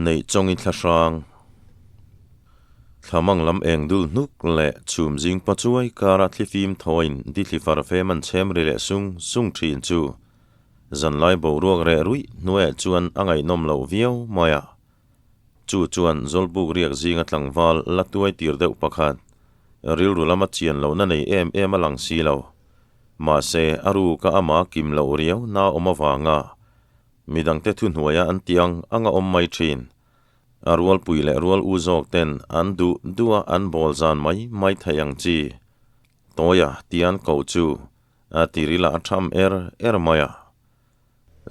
Neih chawngin thlahrang thlamang lam eng dul hnuk leh chhum zing pa chuai kara thlifim thawiin dithli far fem an chhem ri leh sung sung thin chu zanlai boruak reh ruih hnuaiah chuan a ngaihnawm loh viau mai a. Chu chuan Zawlbuk riak zinga tlangval la tuai tir deuh pakhat rilru lama chian lohna nei em em a lang si lo. Mahse a ruka ama kim loh riau na awm avanga Midangte thuhnuaia an tih ang anga awm mai thin. A rualpui leh rual u zawk ten an duh duh a an bawl zan mai mai theih ang chi. Tawia tia an koh chu a tiril ah a tham er er mai a.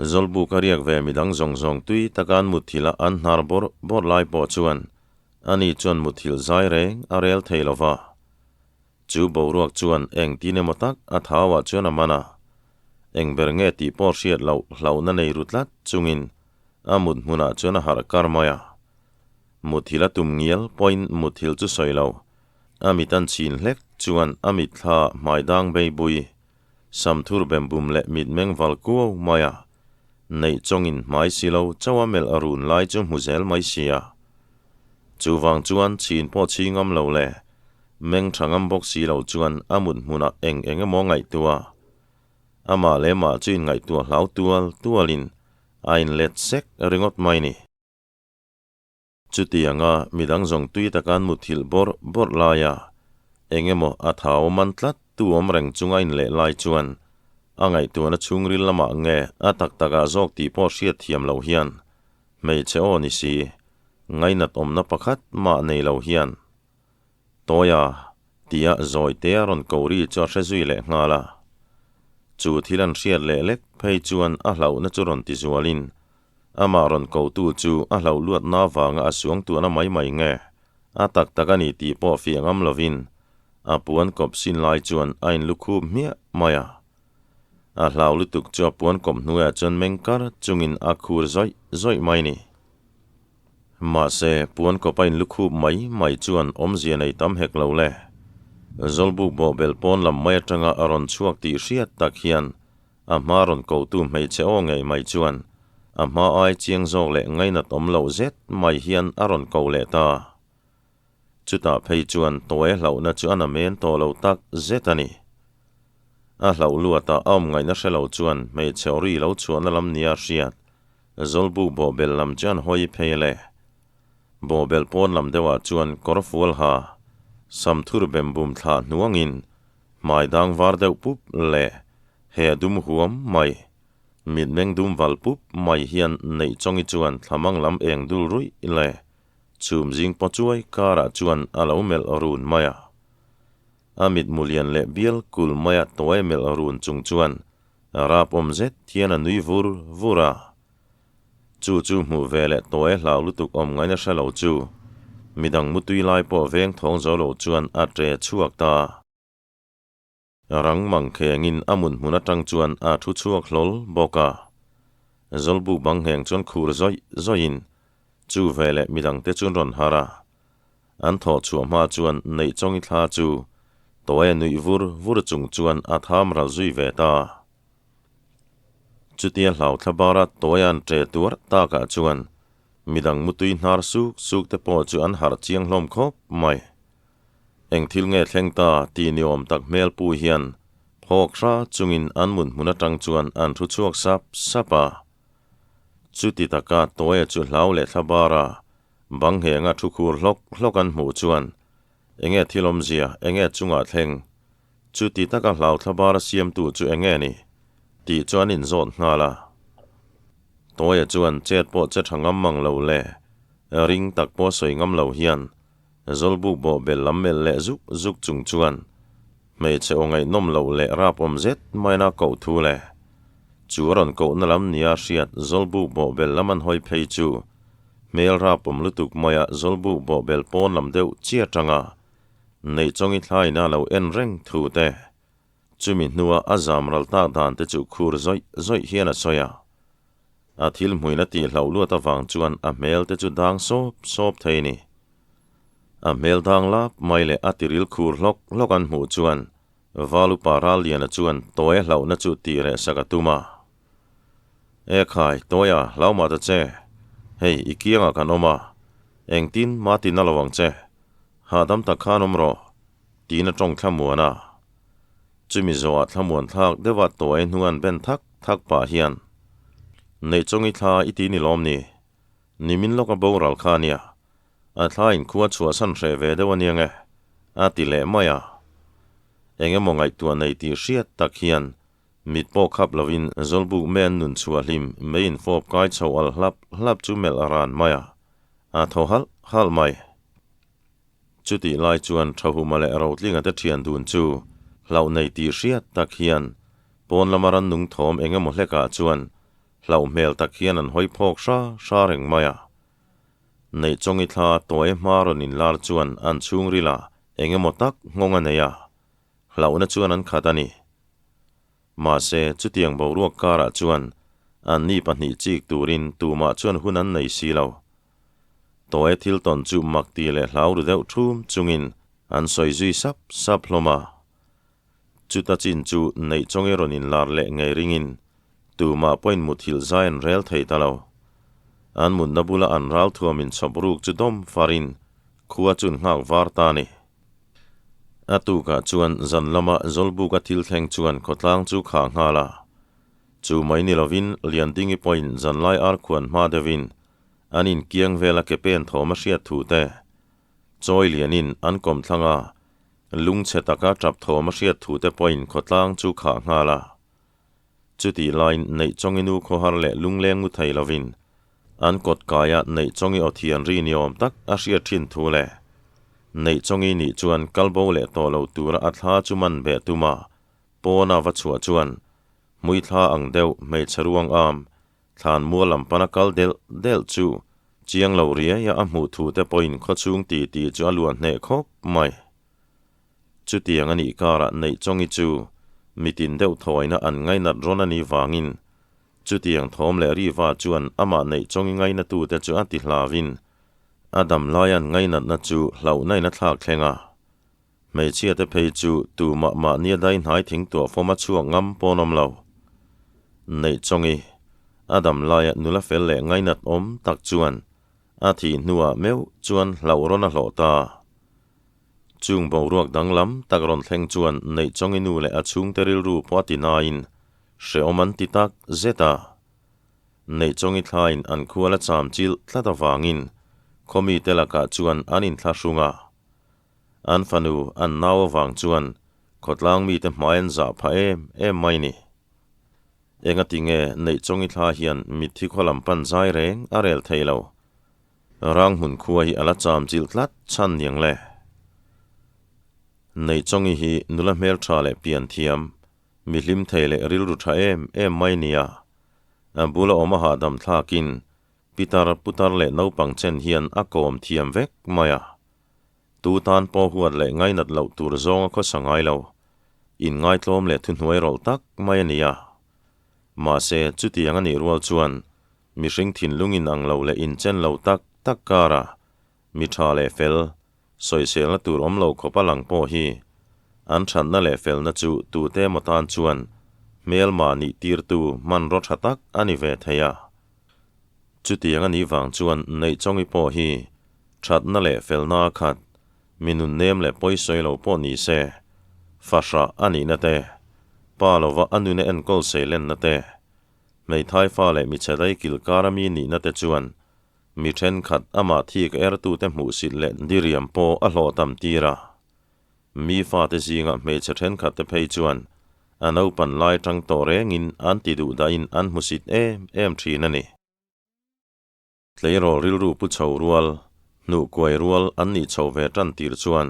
Zawlbuk a riak ve midang zawng zawng tui taka an mutthilh a an hnar bawrh bawrh lai pawh chuan ani chuan mutthilh zai reng a rel thei lo va. Chu boruak chuan engtin emaw tak a thauah chuan a man a, eng ber nge tih pawh hriat loh hlauhna nei ru tlat chungin a mut hmunah chuan a harh kar mai a. Muthil a tum ngial pawhin muthil chu sawi lo, a mit an chhin hlek chuan a mitthla hmai dang bei bui, samthur bem bum leh mitmeng val kuau mai a, neih chawngin hmai si lo chauh a melh a run lai chu hmu zel mai si a. Chuvang chuan chhin pawh chhi ngam lo le, meng tha ngam bawk si lo chuan a mut hmunah eng eng emaw ngaihtuah. Amah leh mah chu inngaihtuah hlau tual tualin a inlet sek ringawt mai ni. Chutianga midang zawng tui taka an muthilh bawrh bawrh laia eng emaw a thau man tlat tu awm reng chunga inleh lai chuan a ngaihtuahna chhungril lamah nge a tak takah zawk tih pawh hriat thiam loh hian hmeichhe aw ni si, ngainat awmna pakhat mah nei lo hian Tawia tia zawi te a rawn ko ri chu a hre zui leh nghal a. Chu thil an hriat leh lek phei chuan a hlauhna chu rawn ti zualin amah rawn kotu chu a hlauh luatna avanga a suang tuahna mai mai nge a tak tak a ni tih pawh fiah ngam lovin a puan kawp sin lai chuan a inlukhup hmiah mai a. A hlau lutuk chu a puan kawp hnuaiah chuan meng kar chungin a khur zawih zawih mai ni. Mahse, puan kawp a inlukhup mai mai chuan awmzia nei tam hek lo le. Zawlbuk bawhbel pawn lam mai atanga a rawn chhuak tih hriat tak hian a hma rawn kotu hmeichhe aw ngei mai chuan a hma ai chiang zawk leh ngainat awm loh zet mai hian a rawn ko leh ta. Chutah phei chuan tawi a hlauhna chu a namen tawh lo tak zet a ni. A hlauh luatah a awm ngaihna hre lo chuan hmeichhe awri lo chhuahna lam nia hriat Zawlbuk bawhbel lam chu an hawi phei le. Bawhbel pawn lam deuhah chuan kawr fual ha, samthur bem bum thlah hnuangin hmai dang var deuh pup leh he dum huam mai, mitmeng dum val pup mai hian neih chawngi chuan thlamang lam eng dul ruih leh chhum zing paw chuai karah chuan a lo melh run mai a. A mitmu lian leh bial kul maia tawi melh run chung chuan Rap awm zet hian a nui vur vur a. Chu chu hmuh ve leh tawi hlau lutuk awm ngaina hre lo chu midang mutui lai pawh veng thawng zo lo chuan a ṭe chhuak ta. Rang mang khengin a mun hmun aṭang chuan a thu chhuak hlawl bawk a. Zawlbuk bang ngheng chuan khur zawih zawihin chu ve leh midangte chuan rawn harh a. An thawh chhuah hma chuan Neihchawngi thla chu Tawia nuih vur vur chung chuan a tham ral zui ve ta. Chutia hlau thla bara Tawia an ṭe tuar takah chuan midang mutui hnar suk suk te pawh chu an harh chiang hlawm khawp mai. Eng thil nge thleng ta ti ni awm tak hmel pu hian phawk hra chungin an mun hmun atang chuan an thu chhuak sap sap a. Chuti taka Tawia chu hlau leh thla bara Bang nghenga thu khur hlawk hlawk an hmuh chuan enge thil awmzia, enge chungah thleng? Chuti taka hlau thlabar a siamtu chu enge ni? tih chu an inzawt nghal a. Tawia chuan chet pawh che tha ngam mang lo le, ring tak pawh sawi ngam lo hian Zawlbuk bawhbel lam melh leh zuk zuk chung chuan hmeichhe aw ngaihnawm loh leh rap awm zet maina koh thu le chu a rawn kohna lam nia hriat Zawlbuk bawhbel lam an hawi phei chu Hmel rapawm lutuk maia Zawlbuk bawhbel pawn lam deuh chiah atanga Neihchawngi thlaina lo en reng thu te, chumi hnua a zam ral tak dan te chu khur zawih zawih hian a sawi a. A thil hmuin a tih hlauh luat avang chuan a hmel te chu dang sawp sawp thei ni. A hmel dang lap mai leh a tiril khur hlawk hlawk an hmuh chuan Valupa Ralliana chuan tawi a hlauhna chu tih reh sak a tum a. E khai, Tawia, hlau mah ta che. Hei, i kiangah kan awm a, engtin mah ti na lo ang che. Hahdam tak khan awm rawh, tiin a tawng thlamuan a. Chumi zawhah thlamuan thlak deuha tuai hnung an ben thak thak pah hian, Neihchawngi thla i ti ni lawm ni? Nimin lawka boral kha a nia. A thla in khua chhuahsan hreh ve deuh a nia nge? a ti leh mai a. Eng emaw ngaihtuah nei tih hriat tak hian mit pawh khap lovin Zawlbuk men nun chhuah hlim mei in fawp kai chho al hlap hlap chu melh a ran mai a, a thaw halh halh mai. Chutih lai chuan Thahuma leh Rotlinga te thian dun chu hlauh nei tih hriat tak hian pawn lama rannung thawm eng emaw hlekah chuan hlauh hmel tak hian an hawi phawk hra hra reng mai a. Neihchawngi thla tawi hma rawn inlar chuan an chhungrilah eng emaw tak nghawng a nei a, hlauhna chuan an khat a ni. Mahse, chutiang boruak karah chuan anni pahnih chik turin tumah chuan hun an nei si lo. Tawi thil tawn chu mak ti leh hlau ru deuh thum chungin an sawi zui sap sap hlawm a. Chuta chin chu Neihchawngi rawn inlar leh ngei ringin Tumah pawhin muthilh zai an rel thei ta lo. An mutna bula an ral thuam inchhawp ruk chu dawm farin khua chu an nghak var ta a ni. A tukah chuan zan lama Zawlbuka thil thleng chuan khawtlang chu khah nghal a. Chu mai ni lovin Liandingi pawhin zanlai ar khuan hma deuhin an inkiang vela ke pen thawm a hriat thu te, chawi lianin an kawmthlang a, lungchhe taka tap thawm a hriat thu te pawhin khawtlang chu khah nghal a. Chutih laiin Neihchawngi nu khawhar leh lungleng ngu thei lovin an kawt kaia Neihchawngi aw thian ri ni awm tak a hriat thin thu leh Neihchawngi nih chuan kalbo leh tawh lo tura a thla chu man beh tuma pawna va chhuah chuan hmui thla ang deuh hmeichhe ruang am thlan mual lam pana kal delh delh chu chiang lo riaia a hmuh thu te pawhin khawchhung ti ti chu a luah hneh khawp mai. Chutiang a nih karah Neihchawngi chu mitin deuh thawina an ngainat rawn a nih vangin chutiang thawm leh riva chuan amah Neihchawngi ngainatute chu a ti hlauin a dam lai an ngainatna chu hlauhnain a thlak thleng a. Hmeichhiate phei chu tumah mahnia dai hnai thing tuah fawm a chhuak ngam pawn awm lo. Neihchawngi a dam laia nula fel leh ngainat awm tak chuan a thih hnuah meuh chuan hlauh rawn a hlawh ta. Chung boruak danglam tak rawn thleng chuan Neihchawngi nu leh a chhungte rilru pawh a ti nain hrehawm an ti tak zet a. Neihchawngi thlain an khual a cham chilh tlat avangin khawmite lakah chuan an inthlahrung a. An fanu an nau avang chuan khawtlang mite hmai an zah phah em em mai ni. Engatinge Neihchawngi thla hian mitthi khaw lam pan zai reng a rel thei lo. Rang hmun khua hi a la cham chilh tlat chhan niang le. Neihchawngi hi nula hmel tha leh pian thiam, mi hlim thei leh rilru tha em em mai nia. A bula awm a hahdam thlakin pitar putar leh naupang chen hian a kawm thiam vek mai a. Tu tan pawh huat leh ngainat loh tur zawng a khawsa ngai lo. Inngaitlawm leh thuhnuai rawlh tak mai a nia. Mahse, chutiang a nih rual chuan Mihring thinlung in ang lo leh inchen lo tak tak kara mi tha leh fel, sawiselna tur awm lo khawp a lang pawh hi an thatna leh felna chu tute emaw tan chuan hmelma nih tirtu hmanraw tha tak a ni ve thei a. Chutiang a nih vang chuan Neihchawngi pawh hi thatna leh felna a khat, mi nunnem leh pawisawi lo pawh ni se, fahrah a nihna te, pa lova a nuna enkawl seilenna te, Hmeithai fa leh michhe dai kil kara mi nihna te chuan mi thenkhat amah thik ertute hmuhsit leh diriam pawh a hlawh tam tir a. Mi fate zinga hmeichhe thenkhat te phei chuan a naupan lai tang tawh rengin an ti duh dahin an hmusit em em thin a ni. Tleirawl rilru pu chho rual, hnuh kuai rual an nih chho ve tan tir chuan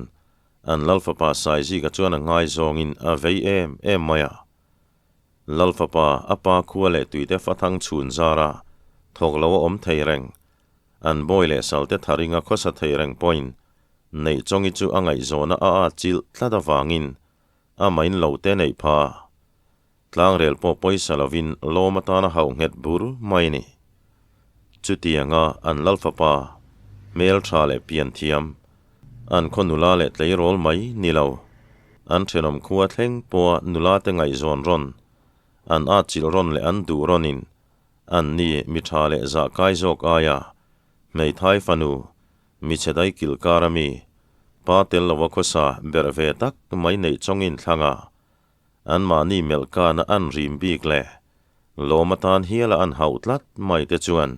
an Lalfapa Saizika chuan a ngaizawngin a vei em em mai a. Lalfapa a pa khua leh tuite fathang chhun zara thawk lo a awm thei reng, an bawi leh salte tharinga khawsa thei reng pawhin Neihchawngi chu a ngaihzawna a at chilh tlat avangin amahin lo te neih pha. Tlangrel pawh pawisa lovin lawm atana hauh nghet bur mai a ni. Chutianga an Lalfapa, hmel tha leh pian thiam, an khaw nula leh tleirawl mai ni lo, an thenawm khua thleng pawha nula te ngaihzawn rawn, an atchilh rawn leh an duh rawnin, an ni mi tha leh zah kai zawk aia. Hmeithai fanu, michhe dai kil kar ami, pa tel lova khawsa berh ve tak mai neih chawngin thlang a, anmahni melh kana an rim bik leh lawm atan hiala an hauh tlat mai te chuan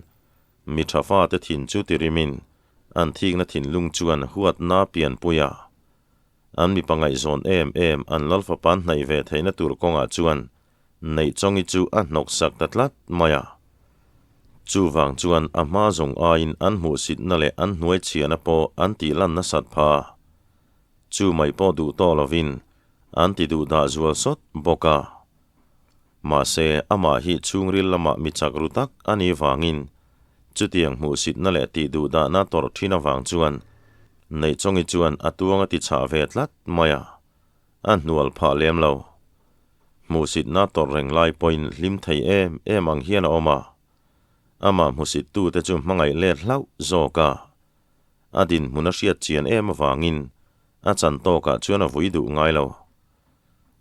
mi tha fate thin chu tirimin an thikna thinlung chuan huatna pianpui a, an mipa ngaihzawn em em an lalfapan hnaih ve theihna tur kawngah chuan Neihchawngi chu a hnawk sak ta tlat mai a. Chuvang chuan a hma zawng aiin an hmuhsitna leh an hnuai chhiahna pawh an tih lan nasat pha. Chu mai pawh duh tawh lovin an ti duh dah zual sawt bawk a. Mahse, amah hi chhungril lamah mi chak ru tak a nih vangin chutiang hmuhsitna leh tih duh dahna tawrh thin avang chuan Neihchawngi chuan a tuang a ti chhah ve tlat mai a. A hnual phah lem lo. Hmuhsitna tawrh reng lai pawhin hlim thei em em ang hian a awm a. Amah hmusittute chu hmangaih let hlauh zawk a. A dinhmun a hriat chian em avangin a chan tawkah chuan a vui duh ngai lo.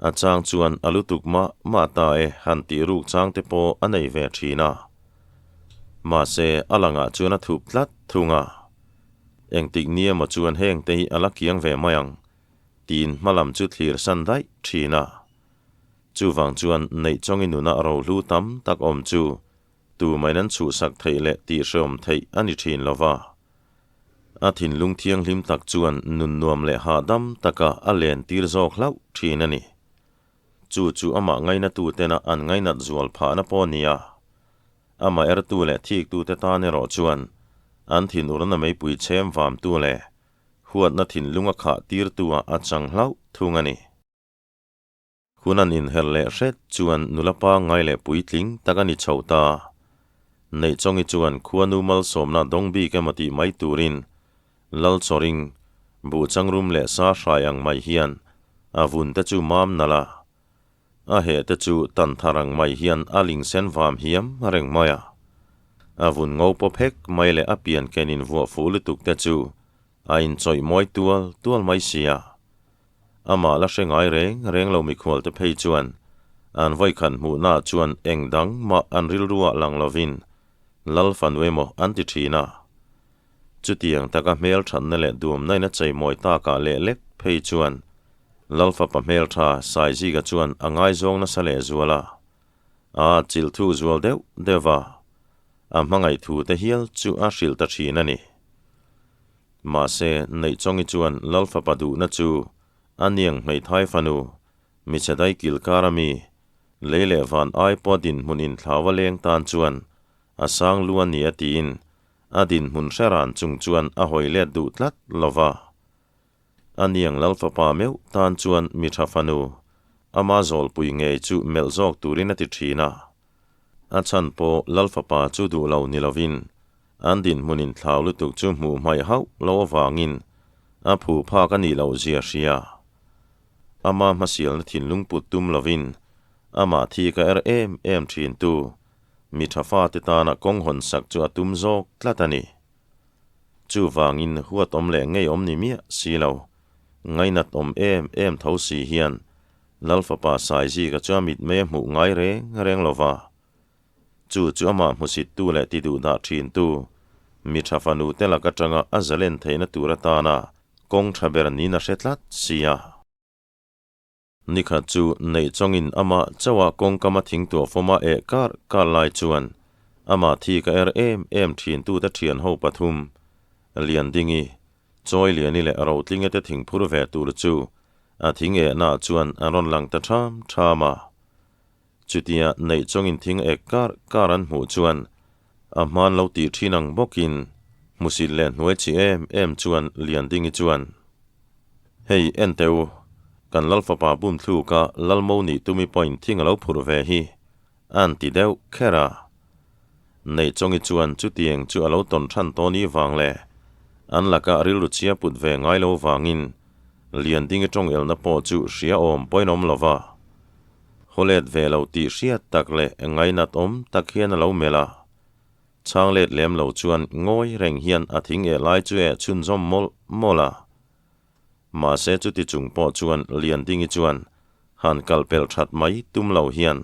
A chang chuan a lutuk mah mah ta e han tih ruk chang te pawh a nei ve thin a. Mahse, a langah chuan a thup tlat thung a. Engtik ni emaw chuan hengte hi a la kiang ve mai ang. Tiin hmalam chu thlir san daih thin a. Chuvang chuan Neihchawngi nuna rohlu tam tak awm chu tumain an chhuhsak theih leh tihhreawm theih a ni thin lo va. A thinlung thianghlim tak chuan nun nuam leh hahdam taka a len tir zawk hlauh thin a ni. Chu chu amah ngainatu tena an ngainat zual phahna pawh a ni a. Amah ertu leh thiktute tan erawh chuan an thinurna meipui chhem vamtu leh Huatna thinlung a khah tirtu ah a chang hlauh thung a ni. Hun an inher leh hret chuan nula pangngai leh puitling tak a ni chho ta. Neihchawngi chuan khuanu malsawmna dawng bik emaw tih mai turin Lalchawring, buhchangrum leh sa hrai ang mai hian a vun te chu mam nalh a. A heh te chu tan thar ang mai hian a ling sen vam hiam reng mai a. A vun ngo paw phek mai leh a pian ken in vuah fuh lutuk te chu a inchawih mawi tual tual mai si a. Amah la hre ngai reng reng lo mikhual te phei chuan an vawikhat hmuhnaah chuan eng dang mah an rilruah lang lovin Lal fanu emaw an ti thin a. Chutiang taka hmel thatna leh duamna in a cheimawi takah leh lek phei chuan Lalfapa hmeltha Saizika chuan a ngaizawng nasa leh zual a, a chilh thu zual deuh deuh a, a hmangaih thu te hial chu a hrilh ta thin a ni. Mahse, Neihchawngi chuan Lalfapa duhna chu a niang hmeithai fanu, michhe dai kilkar ami, lei leh van ai pawh dinhmun inthlau a leng tan chuan a sang lu a ni a tiin a dinhmun hre ran chung chuan a hawi let duh tlat lo va. A niang Lalfapa meuh tan chuan mi tha fanu, ama zawlpui ngei chu melh zawk turin a ti thin a. A chhan pawh Lalfapa chu duh lo ni lovin an dinhmun inthlau lutuk chu hmuh hmaih hauh lo avangin a phu phak a nih loh zia hria. Ama hmasialna thinlung put tum lovin amah thi ka er em em thin tu mi tha fate tana kawng hawn sak chu a tum zawk tlat a ni. Chuvangin huat awm leh ngei awm ni miah si lo, ngainat awm em em tho si hian Lalfapa Saizika chu a mitmei a hmuh ngai reng reng lo va. Chu chu amah hmusittu leh ti duh dah thintu, mi tha fanu te lak atanga a zalen theihna tur atana kawng tha ber niin a hre tlat si a. Nikhat chu Neihchawngin amah chauha kawngkama thingtuah fawma eh kar kar lai chuan amah thi ka er em em thintute thian ho pathum, Liandingi, Chawiliani leh Rotlinge te thingphur ve tur chu a thing ehnaah chuan an rawn lang ta ṭham ṭham a. Chutia Neihchawngin thing ek kar kar an hmuh chuan a hman lo tih ṭhin ang bawkin hmusit leh hnuai chi em em chuan Liandingi chuan, Hei, en teh u, kan Lal fapa bum thluka Lalmo nih tumi pawhin thing a lo phurh ve hi, a an ti deuh kher a. Neihchawngi chuan chutiang chu a lo tawn than tawh ni vang leh an laka rilru chhia put ve ngai lo vangin Liandingi tawng elna pawh chu hria awm pawhin awm lo va. Haw let ve lo tih hriat tak leh ngainat awm tak hian a lo melh a. Chhang let lem lo chuan ngawi reng hian a thing eh lai chu eh chhunzawm mawlh mawlh a. Mahse chuti chung pawh chuan Liandingi chuan han kal pel that mai tum lo hian,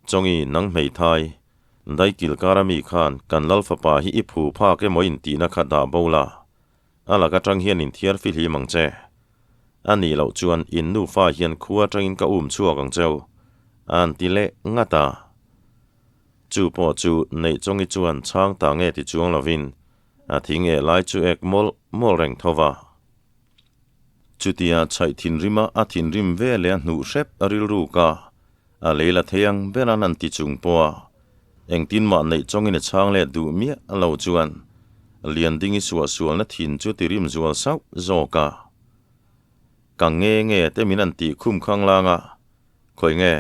Chawngi nang hmeithai, Daikil kara mi khan kan lal fapa hi i phu phak emaw in tihna kha dah bo la, a lak atang hian inthiar fihlim ang che. A nih loh chuan in nufa hian khua atangin ka um chhuak ang cheu, a an ti leh ngat a. Chu pawh chu Neihchawngi chuan chhang ta nge ti chuang lovin a thing eh lai chu ek mawlh mawlh reng tho va. Chutia chhaih thinrima a thinrim ve leh a hnuh hrep a rilru ka a lei la thei ang ber an an ti chung pawh a, engtin mah neih chawngin a chhang leh duh miah lo chuan Liandingi suahsualna thin chu ti rim zual sauh zawk a. Ka nge nge te min an tih khum khang lang a, khawi nge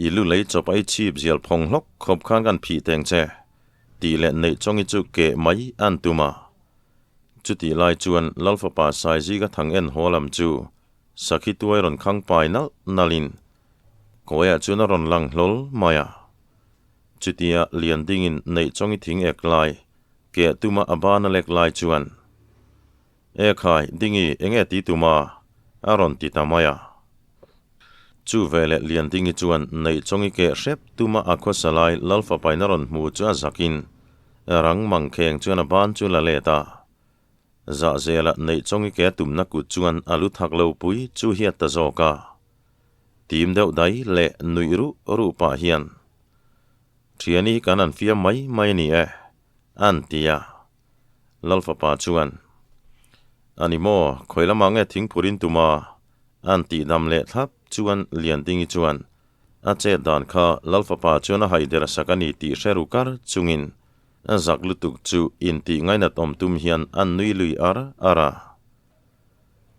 i lu lei chawp a i chhip zial phawng hlawk khawp khan kan phih teng che tih leh neih chawngi chu keh mai an tum a. Chutih lai chuan Lalfapa Saizika thang en haw lam chu Sakhi tuai rawn khang pai nalh nalhin kawiah chuan a rawn lang hlawl mai a. Chutia Liandingin Neihchawngi thing ek lai keh tuma a ban a lek lai chuan, E khai, Dingi, enge ti tuma? a rawn ti ta mai a. Chu veleh Liandingi chuan Neihchawngi keh hrep tuma a khawsa lai Lalfapain a rawn hmu chu a zakin rang mangkheng chuan a ban chu la let a. Zah zela Neihchawngi ke tumna kut chuan a lu thak lo pui chu hiat ta zawk a. Tim deuh dai leh nuih ruh ruh pah hian, Thiani kan an fiam mai mai a ni e, an ti a. Lal fapa chuan, A ni maw, khawi lamah nge thingphurin tuma? an tih dam leh thlap chuan Liandingi chuan a chet dan kha Lal fapa chuan a haider sak a ni tih hre ru kar chungin A zak lutuk chu intih ngainat awm tum hian an nui lui ar ar a.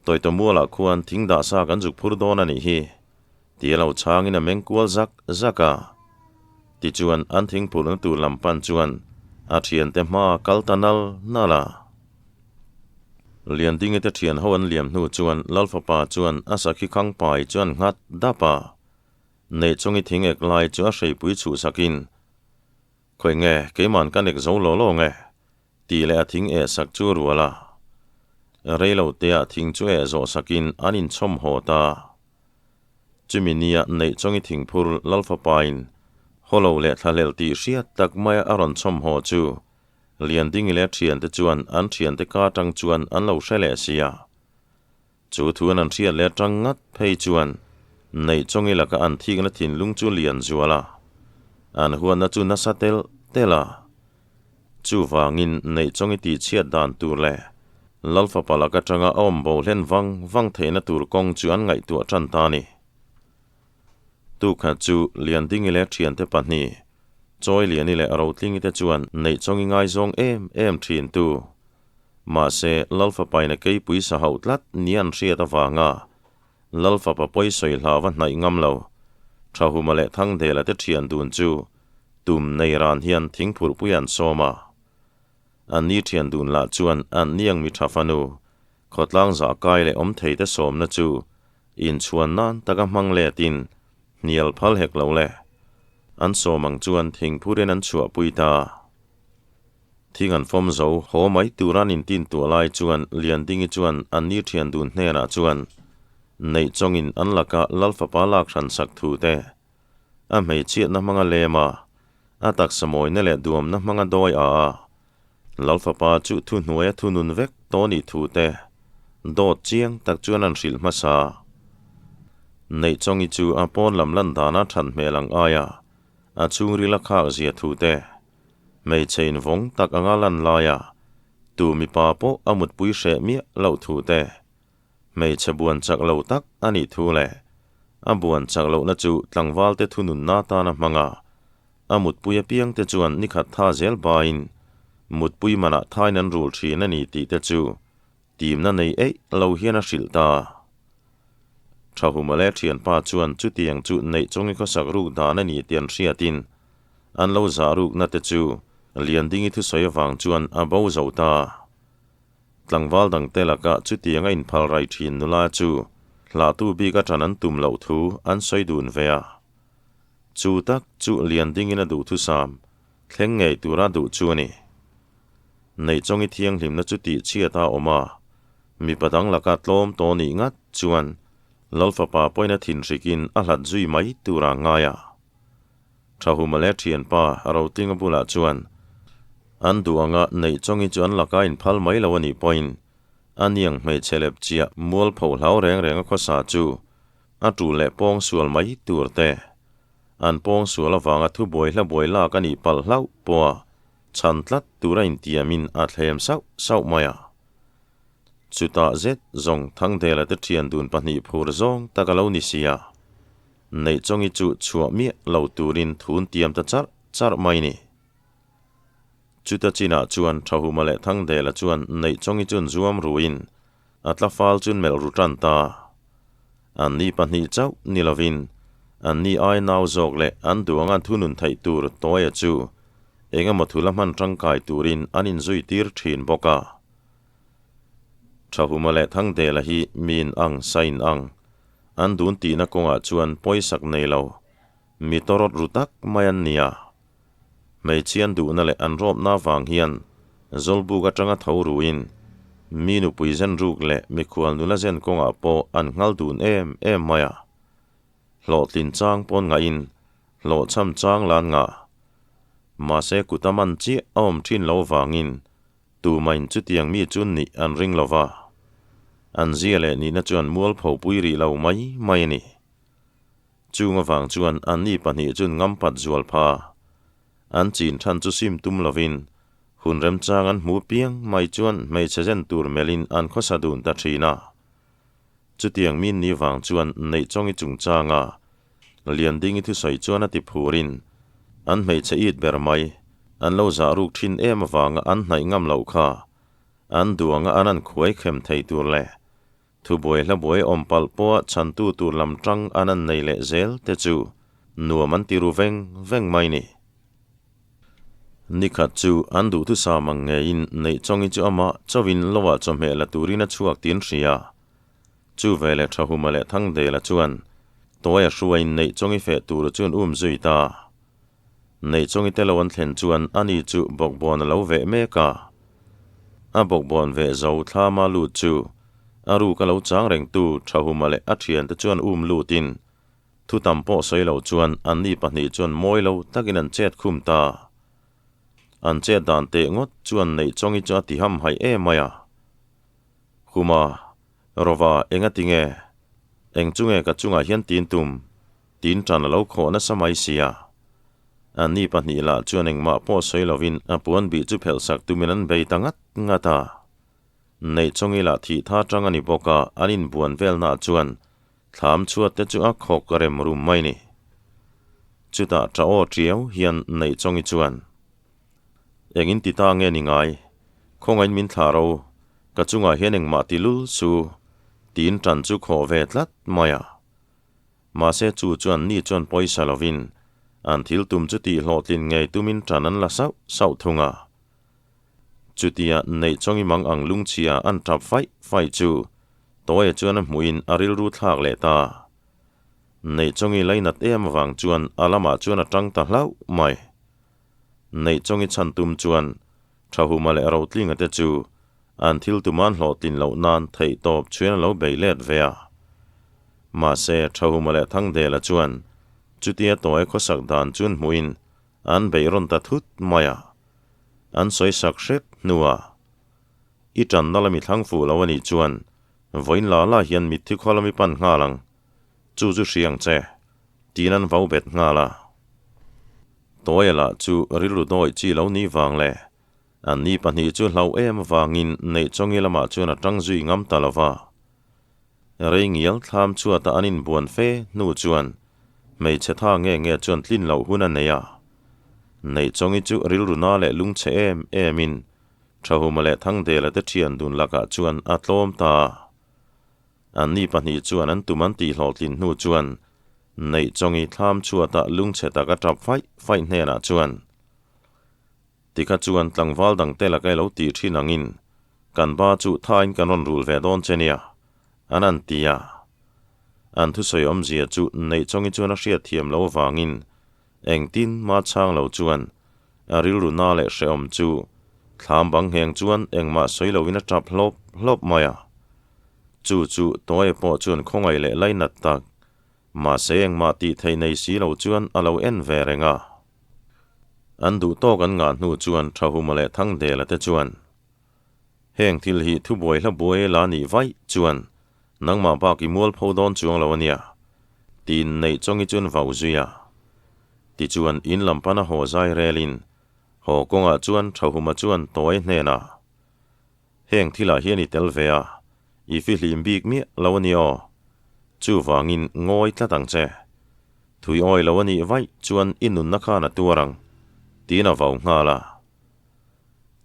Tawita mualah khuan thing dah sa kan zuk phur dawn a nih hi, ti a lo chhangin a meng kual zak zak a. Tichuan an thing phurhna tur lam pan chuan a thiante hma kal ta nal nal a. Liandingi te thian ho an liam hnu chuan Lalfapa chuan a sakhi khang pai chu an nghat dap a. Neihchungi thing ek lai chu a hreipui chhuhsakin Khawi nge, keiman ka nek zo lo lo nge? tih leh a thing eh sak chu rual a. Rei lo teah thing chu eh zawh sakin an inchhawm haw ta. Chumi nia neih chawngi thingphur Lalfapain Hawlo leh thlahlel tih hriat tak maia a rawn chhawm haw chu Liandingi leh thiante chuan an thiante ka atang chuan an lo hre leh si a. Chu thuan an hriat leh atang ngat phei chuan Neihchawngi laka an thikna thinlung chu lian zual a, an huatna chu nasa telh telh a. Chuvangin Neihchawngi tihchhiat dan tur leh Lalfapa lak atanga a awm bo hlen vang vang theihna tur kawng chu an ngaihtuah tan ta a ni. Tukhat chu Liandingi leh thiante pahnih, Chawiliani leh Rotlingi te chuan Neihchawngi ngaizawng em em thin tu Mahse, Lalfapaina keipui sa hauh tlat ni an hriat avanga Lalfapa pawi sawi hlau va hnaih ngam lo, Thahuma leh Thangdela te thian dun chu tum nei ran hian thingphurhpui an sawm a. An ni thian dun lah chuan an niang mi tha fanu, khawtlang zah kai leh awm thei te sawmna chu inchhuan nan taka hmang letin hnial phal hek lo le. An sawm ang chuan thingphurin an chhuahpui ta. Thing an fawm zo, haw mai tura an intin tuah lai chuan Liandingi chuan an ni thian dun hnenah chuan Neihchawngin an laka Lalfapa lak hran sak thu te, a hmeichhiatna hmanga lem a, a taksa mawina leh duamna hmanga dawi a a, Lalfapa chu thuhnuaia thunun vek tawh nih thu te dawt chiang tak chuan an hrilh hmasa. Neihchawngi chu a pawn lam lan dana that hmel ang aia a chhungril a khak zia thu te, Hmeichhe invawng tak anga lan laia tu mipa pawh a mutpui hreh miah loh thu te, hmeichhe buan chak lo tak a nih thu leh a buan chak lohna chu tlangvalte thununna tana hmanga a mutpui apiangte chuan nikhat tha zel baiin mutpui manah thain an rul thin a ni tih te chu Timna nei eih lo hian a hrilh ta. Thahuma leh thianpa chuan chutiang chu neih chungi khawsak ruk dan a ni tih an hriatin an lo zah rukna te chu Liandingi thusawi avang chuan a bo zo ta. Tlangval dangte lakah chutiang a inphal rai thin nula chu hlahtu bik a ṭan an tum loh thu an sawi dun ve a. Chu tak chu Liandingin a duhthusam thleng ngei tura duh chu a ni. Neihchawngi thianghlimna chu tih chhiat a awm a, mipa dang laka tlawm tawh nih ngat chuan Lalfapa pawhin a thinhrikin a hlat zui mai tura ngai a. Thahuma leh thianpa Rotlinga bulah chuan an duh anga neih chawngi chu an laka inphal mai lo a nih pawhin a niang hmeichhe lep chiah mualpho hlau reng reng a khawsa chu a tul leh pawng sual mai tur te an pawng sual avanga thubuai hlabuai lak a nih palh hlauh pawha chhan tlat tura intiamin a thlem sauh sauh mai a. Chutah zet zawng Thangdela te thian dun pahnih phur zawng tak a lo ni si a, Neihchawngi chu chhuah miah lo turin thun tiam ta charh charh mai ni. Chuta chinah chuan Thahuma leh Thangdela chuan Neihchawngi chun zuam ruin a tla fal chun melh ru tan ta. An ni pahnih chauh ni lovin an ni ai nau zawk leh an duanga thunun theih tur Tawia chu engemaw thula hman tangkai turin an inzui tir thin bawk a. Thahuma leh Thangdela hi miin ang, sain ang, an dun tihna kawngah chuan pawisak nei lo, mi tawrawt ru tak mai an ni a. Hmeichhian duhna leh an rawpna avang hian Zawlbuk atanga tho ruin mi nupui zen ruk leh mikhual nula zen kawngah pawh an nghal dun em em mai a. Hlawhtlin chang pawn ngaihin hlawhchham chang lan ngah. Mahse kut a man chiah a awm thin lo vangin Tumain chutiang mi chu nih an ring lo va, an zia leh nihna chuan mualpho pui rih lo mai mai a ni. Chung avang chuan anni pahnih chun ngampat zual pha. An chin than chu sim tum lovin, hun remchang an hmu piang mai chuan hmeichhe zen tur melhin an khawsa dun ta thin a. Chutiang min ni vang chuan Neihchawngi chungchanga Liandingi thusawi chuan a ti phurin, an hmeichhe it ber mai, an lo zah ruk thin em avanga an hnaih ngam loh kha, an duh anga an an khuai khem thei tur leh thubuai hlabuai awm palh pawha chhantu tur lam tang an an nei leh zel te chu nuam an ti ru veng veng mai ni. Nikhat chu an duhthusam ang ngeiin Neihchawngi chu amah chauhin loah chawhmeh la turin a chhuak tin hria. Chu veleh Thahuma leh Thangdela chuan Tawia hruaiin Neihchawngi feh tur chuan um zui ta. Neihchawngi te lo an thlen chuan ani chu bawkbawn a lo veh mek a. A bawkbawn veh zo thlama lut chu a ruk a lo chang rengtu Thahuma leh a thiante chuan um lutin thu tam pawh sawi lo chuan anni pahnih chuan mawi lo takin an chet khum ta. An chet dan teh ngawt chuan Neihchawngi chu a ti hamhaih em mai a. Khuma, Rova, enga tinge? Eng chu nge ka chungah hian tin tum? Tin tan a lo khawh nasa mai sia. Anni pahnih lah chuan engmah pawh sawi lovin a puan bih chu phelh sak tumin an bei ta ngat ngat a. Neihchawngi lah thih tha tang a ni bawk a, an inbuan velnaah chuan thlam chhuat te chu a khawk rem rum mai ni. Chutah tah aw tiau hian Neihchawngi chuan, Engin ti ta nge ni ngai? Khawngain min thlah ro, ka chungah hian engmah ti lul su, tiin tan chu khawh ve tlat mai a. Mahse chu chuan ni chuan pawisa lovin an thil tum chu tih hlawhtlin ngei tumin tan an la sauh sauh thung a. Chutia Neihchawngi mang ang lungchhia an tap faih faih chu Tawia chuan a hmuhin a rilru thlak leh ta. Neihchawngi lainat em avang chuan a lamah chuan a tang ta hlauh mai. Neihchawngi chhan tum chuan Thahuma leh Rotlinga te chu an thil tuman hlawhtlin loh nan theihtawp chhuin a lo bei let ve a. Mahse, Thahuma leh Thangdela chuan chutia tawi khawsak dan chun hmuhin an beih rawn ta thut mai a. An sawi sak hrep hnuah, I tanna lami thlang fuh lo a nih chuan vawiin la la hian mitthi khaw lami pan nghal ang, chu chu hria ang che, tiin an vau bet nghal a. Tawia lah chu rilru dawih chi lo ni vang le, an ni pahnih chu hlauh em avangin Neihchawngi lamah chuan a tang zui ngam ta lo va. Rei ngial thlam chhuata an inbuan fe hnu chuan hmeichhe tha nge nge chuan tlin loh hun a nei a. Neihchawngi chu rilru na leh lungchhe em emin Thahuma leh Thangdela te thian dun lakah chuan a tlawm ta a. Anni pahnih chuan an tum an tihhlawhtlin hnu chuan Neihchawngi thlam chhuatah lungchhe tak a tap faih faih hnenah chuan, Tikha chuan tlangval dangte laka i lo tih thin angin kan ba chu thain kan rawn rul ve dawn che nia, an an ti a. An thusawi awmzia chu Neihchawngi chuan a hriatthiam lo avangin engtin mah chhang lo chuan a rilru na leh hrehawm chu thlam bang ngheng chuan engmah sawi loin a tap hlawp hlawp mai a. Chu chu Tawia pawh chuan khawngaih leh lainat tak. Mahse engmah tih theih nei si lo chuan a lo en ve reng a. An duh tawk an ngah hnu chuan Thahuma leh Thangdela te chuan, Heng thil hi thubuai hla buai la nih vaih chuan nangmah bak i mualpho dawn chuang lo a nia, tiin neih chawngi chuan vau zui a. Tichuan in lam pana haw zai relin haw kawngah chuan Thahuma chuan Tawi hnenah, Heng thilah hian i tel ve a, i fihlim bik miah lo a ni aw. Chuvangin ngawi tlat ang che. Thui awi lo a nih vaih chuan i nunna khan a tuar ang, tiin a vau nghal a.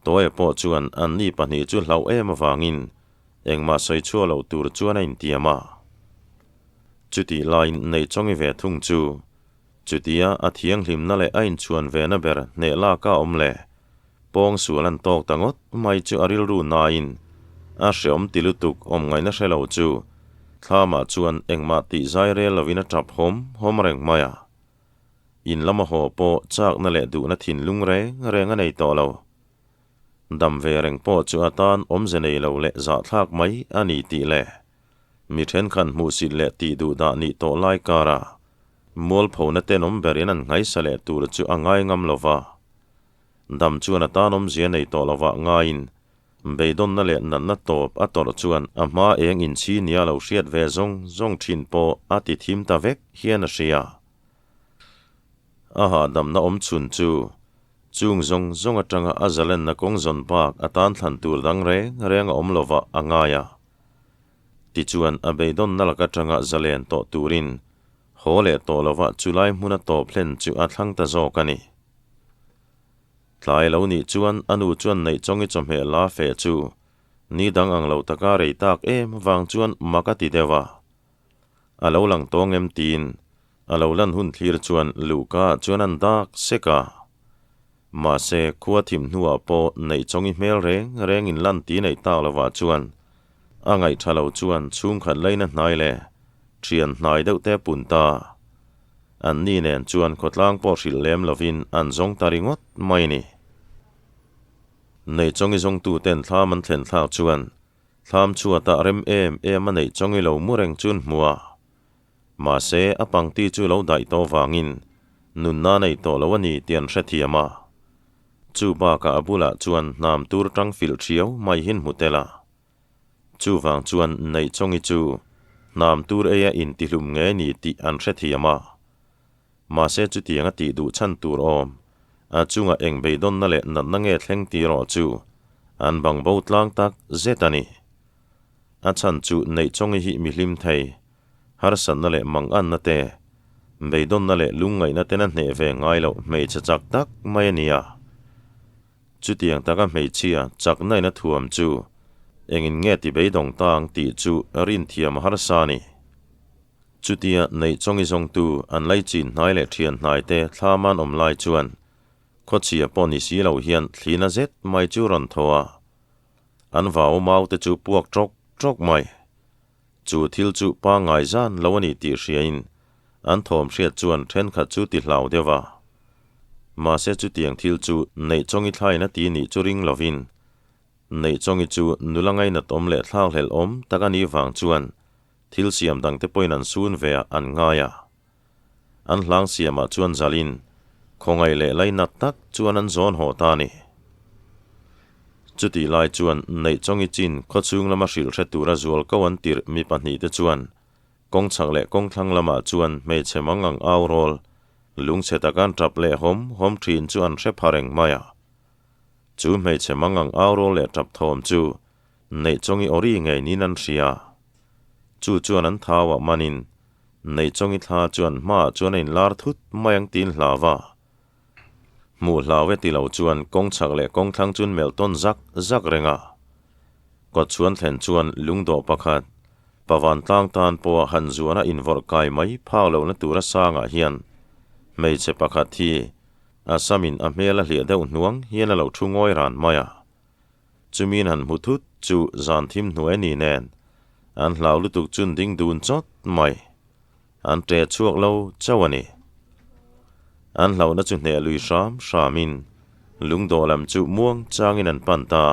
Tawia pawh chuan anni pahnih chu hlauh em avangin engmah sawi chhuah loh tur chuan a intiam a. Chutih laiin Neihchawngi ve thung chu Chutia a thianghlimna leh a inchhuan vena ber hneh lak a awm leh pawng sual an tawk ta ngawt mai chu a rilru nain a hreawm ti lutuk awm ngaihna hre lo chu thlamah chuan engmah tih zai rel lovin a tap hawm hawm reng mai a. In lama haw pawh chakna leh duhna thinlung reng reng a nei tawh lo. Dam ve reng pawh chu atan awmze nei lo leh zahthlak mai a ni tih leh mi thenkhat hmuhsit leh tih duh dah nih tawh lai karah Mualphona tenawm berin an nghaisa leh tur chu a ngai ngam lo va. Dam chuan a tanawmzia nei tawh lovah ngaiin beidawnna leh natna tawp a tawrh chuan a hma eng inchhi nia lo hriat ve zawng zawng thin pawh a ti thim ta vek hian a hria. A hahdamna awm chhun chu chung zawng zawng atanga a zalenna kawng zawn bak a tan thlan tur dang reng reng a awm lovah a ngai a. Tichuan a beidawnna lak atanga zalen tawh turin Haw leh tawh lovah chulai hmuna tawp hlen chu a thlang ta zawk a ni. Tlai lo nih chuan a nu chuan Neihchawngi chawhmeh la feh chu ni dang ang lo taka rei tak em vang chuan mak a ti deuh a. A lo lang tawng em tiin a lo lan hun thlir chuan luhka ah chuan an dak sek a. Mahse khua thim hnuah pawh Neihchawngi hmel reng reng in lan ti neih tak lovah chuan a ngaihtha lo chuan chhungkhat laina hnai leh Thian hnai deuh te pun ta. An ni nen chuan khawtlang pawh hrilh lem lovin an zawng ta ringawt mai ni. Neihchawngi zawngtu ten thlam an thlen thlak chuan thlam chhuatah rem em em a neihchawngi lo mu reng chun hmu a. Mahse a pangti chu lo daih tawh vangin nunna nei tawh lo a ni tih an hrethiam a. Chu bakah a bulah chuan hnam tur tang filh thiau mai hin hmu tel a. Chuvang chuan Neihchawngi chu hnam tur eia intihlum nge ni tih an hrethiam a. Mahse chutiang a tih duh chhan tur awm, a chunga eng beidawnna leh natna nge thleng tih erawh chu an bang bo tlang tak zet a ni. A chhan chu Neihchawngi hi mi hlim thei, harsatna leh manganna te, beidawnna leh lungngaihna ten a hneh ve ngai loh hmeichhe chak tak mai a ni a. Chutiang taka hmeichhia chaknain a thuam chu engin nge ti beidawng ta ang tih chu rinthiam a harsa a ni. Chutia Neihchawngi zawngtu an laichin hnai leh thian hnai te thlam an awm lai chuan khawchhia pawh ni si lo hian thlina zet mai chu rawn thaw a, an vau mau te chu puak tawk tawk mai. Chu thil chu pangngai zan lo a ni tih hriain an thawm hriat chuan thenkhat chu ti hlau deuh a. Mahse chutiang thil chu Neihchawngi thlain a ti nih chu ring lovin Neihchawngi chu nula ngainat awm leh thlakhlelh awm tak a nih vang chuan thil siam dangte pawhin an sun ve ah an ngai a. An hlang siamah chuan zalin khawngaih leh lainat tak chuan an zawn haw ta a ni. Chutih lai chuan Neihchawngi chin khawchhung lama hrilh hre tura zual ko an tirh mi pahnihte chuan kawng chhak leh kawng thlang lamah chuan hmeichhe mang ang au rawl lungchhe taka an tap leh hawm hawm thin chu an hre pha reng mai a. Chu hmeichhe mang ang au rawl leh tap thawm chu Neihchawngi awri ngei niin an hria. Chu chuan an thauah manin Neihchawngi thla chuan hmaah chuan a inlar thut mai ang tiin hlau a. Hmuh hlau e ti lo chuan kawng chhak leh kawng thlang chun melh tawn zak zak reng a. Kawt chhuan thlen chuan lungdawh pakhat, Pavan tlang tan pawha han zuana invawrh kai mai phak lohna tura sangah hian hmeichhe pakhat hi a samin a hmel a hliah deuh hnuang hian a lo thu ngawi ran mai a. Chumiin han hmu thut chu zan thim hnuai ni nen an hlau lutuk chun ding dun chawt mai. An ṭe chhuak lo chauh a ni. An hlauhna chu hneh lui hram hramin lungdawh lam chu muang changin an pan ta.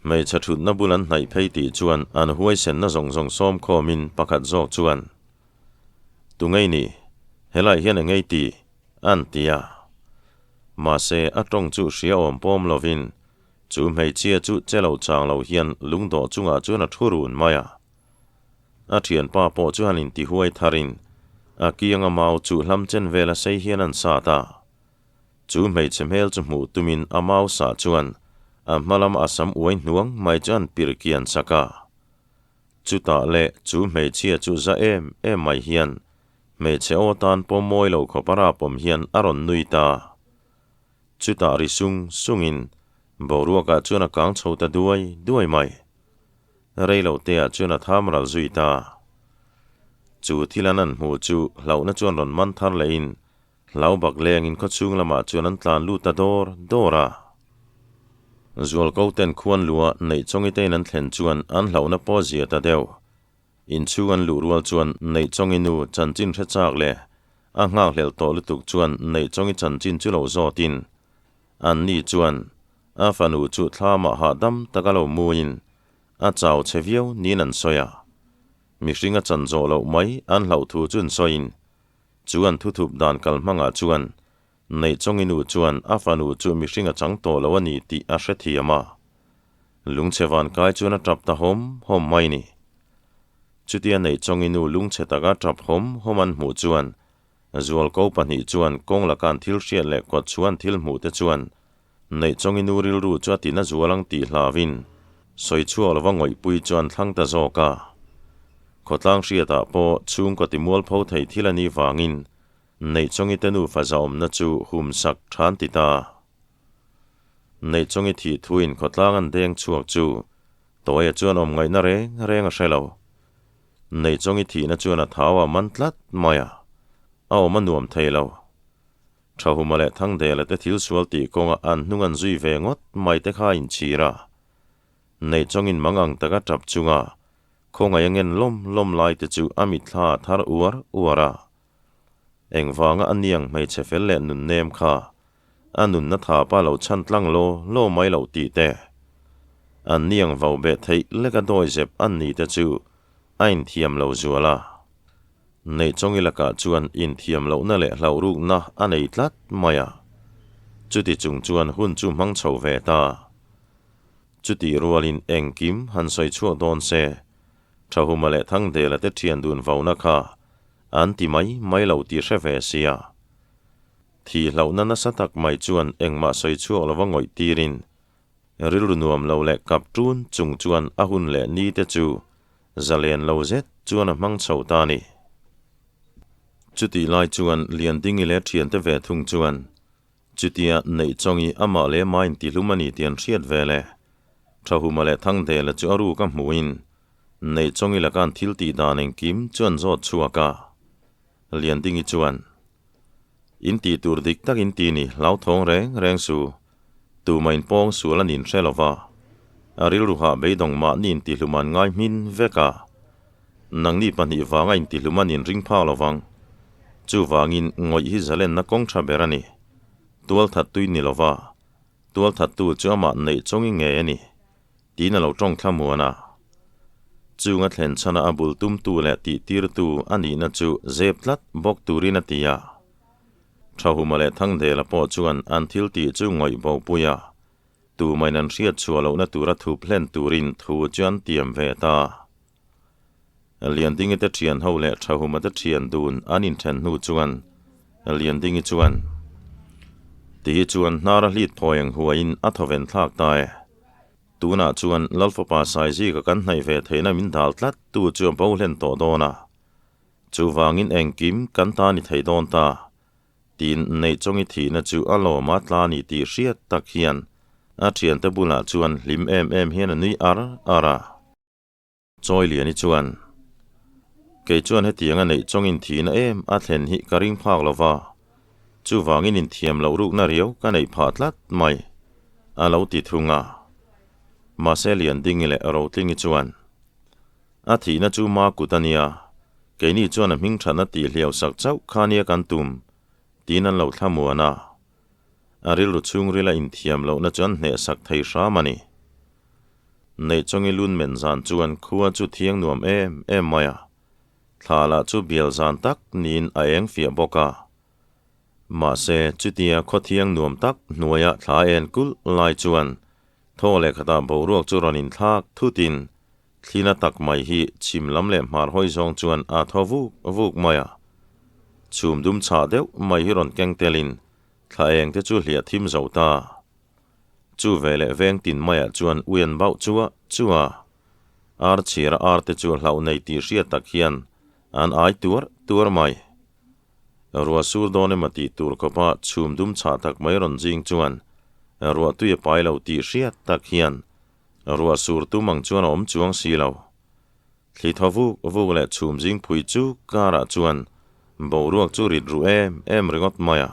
Hmeichhe ṭhutna bul an hnaih phei tih chuan an huaisenna zawng zawng sawm khawmin pakhat zawk chuan. Tu ngei ni? Helai hian engei ti? An ti a. Mahse, a tawng chu hria awm pawm lovin chu hmeichhia chu che lo chang lo hian lungdawh chungah chuan a thu run mai a. A thianpa pawh chu han intihuai tharin a kianga mau chu hlam chen vela sei hian an sat a. Chu hmeichhe hmel chu hmuh tumin a mau sah chuan a hma lam a sam uai hnuang mai chu an pir kian sak a. Chutah leh chu hmeichhia chu za em em mai hian hmeichhe aw tan pawh mawi lo khawp a rapawm hian a rawn nui ta. Chutah ri sung sungin boruakah chuan a kang chho ta duai duai mai. Rei lo teah chuan a tham ral zui ta. Chu thil an an hmuh chu hlauhna chuan rawn man thar lehin Hlau bak lengin khawchhung lamah chuan an tlan lut ta dawr dawr a. Zualko ten khuan lua neih chawngitein an thlen chuan an hlauhna pawh zia ta deuh. Inchhung an luh rual chuan neih chawngi nu chanchin hre chak leh a nghakhlelh tawh lutuk chuan neih chawngi chanchin chu lo zawtin an ni chuan a fanu chu thlamah hahdam taka lo muin a chau chhe viau niin an sawi a. Mihring a chan zawh loh mai an hlauh thu chu an sawiin Chu an thuthup dan kal hmangah chuan Neihchawngi nu chuan a fanu chu mihring a chang tawh lo a ni tih a hrethiam a. Lungchhe van kai chuan a tap ta hawm hawm mai ni. Chutia Neihchawngi nu lungchhe taka tap hawm hawm an hmuh chuan Zualko pahnih chuan kawng laka an thil hriat leh kawt chhuan thil hmuh te chuan Neihchawngi nu rilru chu a tina zual ang tih hlauin sawi chhuak lova ngawihpui chu an thlang ta zawk a. Khawtlang hriatah pawh chhungkaw ti mualpho thei thil a nih vangin Neihchawngi te nufa zahawmna chu humsak than ti ta. Neihchawngi thih thuin khawtlang an deng chhuak chu Tawia chuan awm ngaihna reng reng a hre lo. Neihchawngi thihna chuan a thau a man tlat mai a, a awm a nuam thei lo. Thahuma leh Thangdela te thil sual tih kawnga an hnung an zui ve ngawt mai te kha a inchhir a. Neihchawngin mang ang taka tap chunga khawngaih a ngen lawm lawm lai te chu a mitthla a thar uar uar a. Engvanga a niang hmeichhe fel leh nunnem kha a nunna thapa lo chhan tlang law law mai loh tih te, an niang vau beh theih leka dawi zep an ni te chu a inthiam lo zual a. Neihchawngi lakah chuan inthiam lohna leh hlauhrukna a nei tlat mai a, chuti chung chuan hun chu hmang chho ve ta. Chutih rualin engkim han sawi chhuak dawn se, Thahuma leh Thangdela te thian dun vauna kha an ti mai mai lo tih hre ve sia. Thih hlauhna nasa tak mai chuan engmah sawi chhuak lova ngawih tirin rilru nuam lo leh kap ṭun chung chuan a hun leh ni te chu Zalen lo zet chuan a hmang chho ta a ni. Chutih lai chuan Liandingi leh thiante ve thung chuan chutia Neihchawngi amah leh amah intihlum a ni tih an hriat ve le. Thahuma leh Thangdela chu a ruk a hmuhin Neihchawngi laka an thil tih dan engkim chu an zawt chhuak a. Liandingi chuan, In tih tur dik tak in ti ni, hlauthawng reng reng su. Tumah in pawng sual a nin hre lo va. A rilru hah beidawng mahni intihlum an ngai hmin vek a. Nangni pahnih vanga intihlum an inring phak lo vang. Chuvangin ngawih hi zalenna kawng tha ber a ni. Tualthat tui ni lo va, tualthattu chu amah neih chawngin ngei a ni. Tiin a lo tawng thlamuan a. Chunga thlen chhana a bul tumtu leh tihtirtu a nihna chu zep tlat bawk turin a ti a. Thahuma leh Thangdela pawh chuan an thil tih chu ngawih bo pui a, tumain an hriat chhuah lohna tura thup hlen turin thu chu an tiam ve ta. Liandingi te thian ho leh Thahuma te thian dun an inthen hnu chuan Liandingi chuan, Ti hi chuan hnar a hlit phawi ang huaiin a thawven thlak ta e. Tunah chuan Lalfapa Saizika kan hnaih ve theihna min dal tlat tu chu a bo hlen tawh dawn a. Chuvangin engkim kan ta ni thei dawn ta. Tin, Neihchawngi thihna chu a lawm a tla ni tih hriat tak hian a thiante bulah chuan hlim em em hian a nui ar ar a. Chawiliani chuan, Kei chuan hetiang a neih chawngin thihna em a thlen hi ka ring phak lo va, chuvangin inthiam loh rukna riau ka neih phah tlat mai, a lo ti thung a. Mahse Liandingi leh Rotlingi chuan, A thihna chu ma kut a nia, keini chuan a hming thatna tih hliau sak chauh kha nia kan tum, tiin an lo thlamuan a. A rilru chhungrila inthiam lohna chu an hnehsak thei hram a ni. Neihchawngi lun men zan chuan khua chu thiang nuam em em mai a. Thla lah chu bial zan tak niin a eng fiah bawk a. Mahse, chutia khawthiang nuam tak hnuaia thla en kulh lai chuan thaw leh khatah boruak chu rawn inthlak thutin thlina tak mai hi chhim lam leh hmar hawi zawng chuan a thaw vuk vuk mai a. Chhum dum chhah deuh mai hi rawn keng telin thla eng te chu hliah thim zo ta. Chu veleh veng tin maiah chuan ui an bauh chuah chuah a. Ar chhira ar te chu hlauh nei tih hriat tak hian an ai tuar tuar mai. Ruah sur dawn emaw tih tur khawpa chhum dum chhah tak mai rawn zing chuan ruah tui a pai lo tih hriat tak hian ruah sur tum ang chuan a awm chuang si lo. Thli thaw vuk vuk leh chhum zing phui chu karah chuan boruak chu rit ru em em ringawt mai a.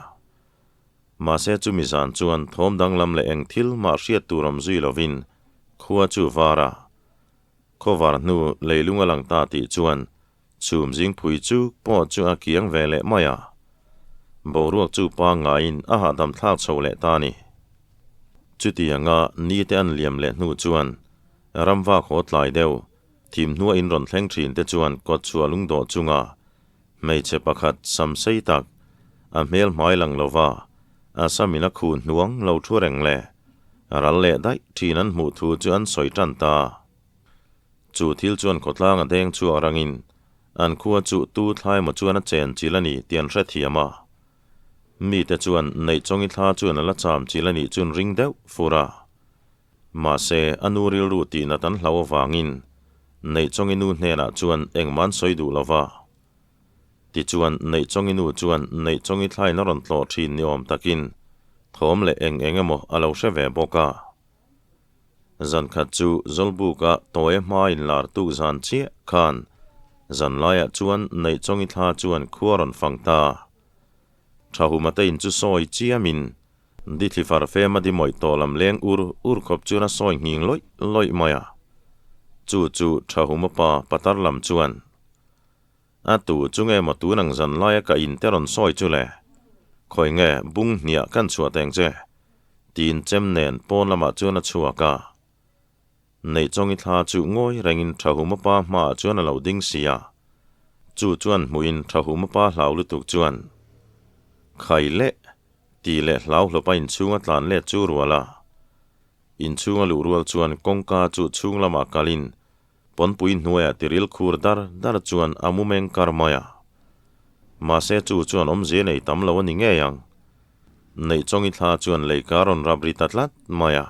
Mahse chumi zan chuan thawm danglam leh eng thil mah hriat tur awm zui lovin khua chu var a. Khawvar hnu leilung a lang ta tih chuan chhum zingphui chu pawh chu a kiang ve leh mai a. Boruak chu pangngaiin a hahdam thlak chho leh ta a ni. Chutianga nite an liam leh hnu chuan ramvak haw tlai deuh thim hnua in rawn thleng thin te chuan kawtchhuah lungdawh chunga Hmeichhe pakhat sam sei tak, a hmel hmai lang lova, a samin a khu hnuang lo thu reng le, ral leh daih thin an hmuh thu chu an sawi tan ta. Chu thil chuan khawtlang a deng chhuak rangin an khua chu tu thlai maw chuan a chen chil a ni tih an hrethiam a. Mite chuan Neihchawngi thla chuan a la cham chil a nih chun ring deuh fur a. Mahse, a nu rilru tihnat an hlau avangin Neihchawngi nu hnenah chuan engmah an sawi duh lo va. Tichuan, Neihchawngi nu chuan Neihchawngi thlain a rawn tlawh thin ni awm takin thawm leh eng eng emaw a lo hre ve bawk a. Zan khat chu Zawlbuka tawi hma inlar tuk zan chiah khan zan laiah chuan Neihchawngi thla chuan khua rawn fang ta. Thahumate in chu sawi chiamin Dithli far fem a di mawih tawh lam leng ur ur khawp chuan a sawi nghing lawih lawih mai a. Chu chu Thahuma pa patar lam chuan, A tu chu nge maw tun ang zan laia ka in te rawn sawi chu le? Khawi nge bung hniah kan chhuah teng che? Tiin chem nen pawn lamah chuan a chhuak a. Neihchawngi thla chu ngawi rengin Thahuma pa hmaah chuan a lo ding si a. Chu chuan hmuhin Thahuma pa hlau lutuk chuan, Khai leh! Ti leh hlau hlawpa inchhunga tlan let chu rual a. Inchhunga luh rual chuan kawngka chu chhung lamah kalin pawnpui hnuaiah tiril khur dar dar chuan a mu meng kar mai a. Mahse chu chuan awmzia nei tam lo a ni ngei ang. Neihchawngi thla chuan leika rawn rap ri ta tlat mai a.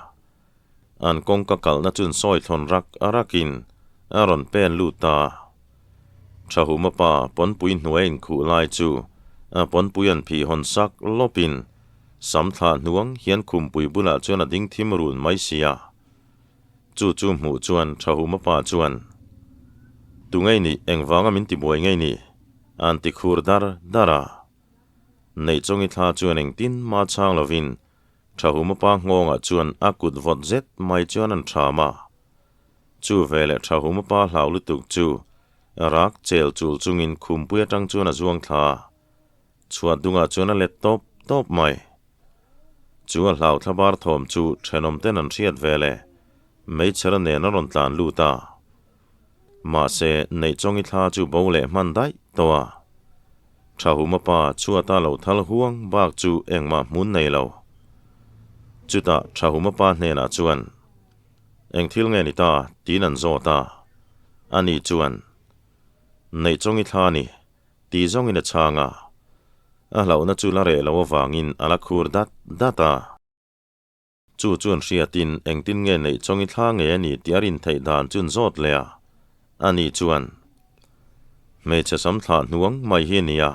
An kawngka kalhna chun sawi thlawn rak a rakin a rawn pen lut ta. Thahuma pa pawnpui hnuai inkhuh lai chu a pawnpui an phih hawn sak lawpin sam thlah hnuang hian khumpui bulah chuan a ding thim run mai sia. Chu chu hmuh chuan Thahuma pa chuan, Tu ngei nih engvanga min tibuai ngei nih? An ti khur dar dar a. Neihchawngi thla chuan engtin mah chhang lovin Thahuma pa nghawngah chuan a kut vawt zet mai chuan an ṭham a. Chu veleh Thahuma pa hlau lutuk chu rak chel chul chungin khumpui aṭang chuan a zuang thla a. Chhuat dungah chuan a let tawp tawp mai. Chu a hlau thlabar thawm chu ṭhenawm ten an hriat veleh meichher nen a rawn tlan lut a. Mahse, Neihchawngi thla chu bo leh hman daih tawh a. Thahuma pa chhuata lo thal huang bak chu engmah hmun nei lo. Chutah Thahuma pa hnenah chuan, Eng thil nge ni ta? tiin an zawt a. Ani chuan, Neihchawngi thla ni, ti zawngin a chhang a. A hlauhna chu la reh lo avangin a la khur dat dat a. Chu chuan hriatin engtin nge neih chawngi thla ngei a ni tih a rin theih dan chun zawt leh a, ani chuan, Hmeichhe sam thlah hnuang mai hi a ni a,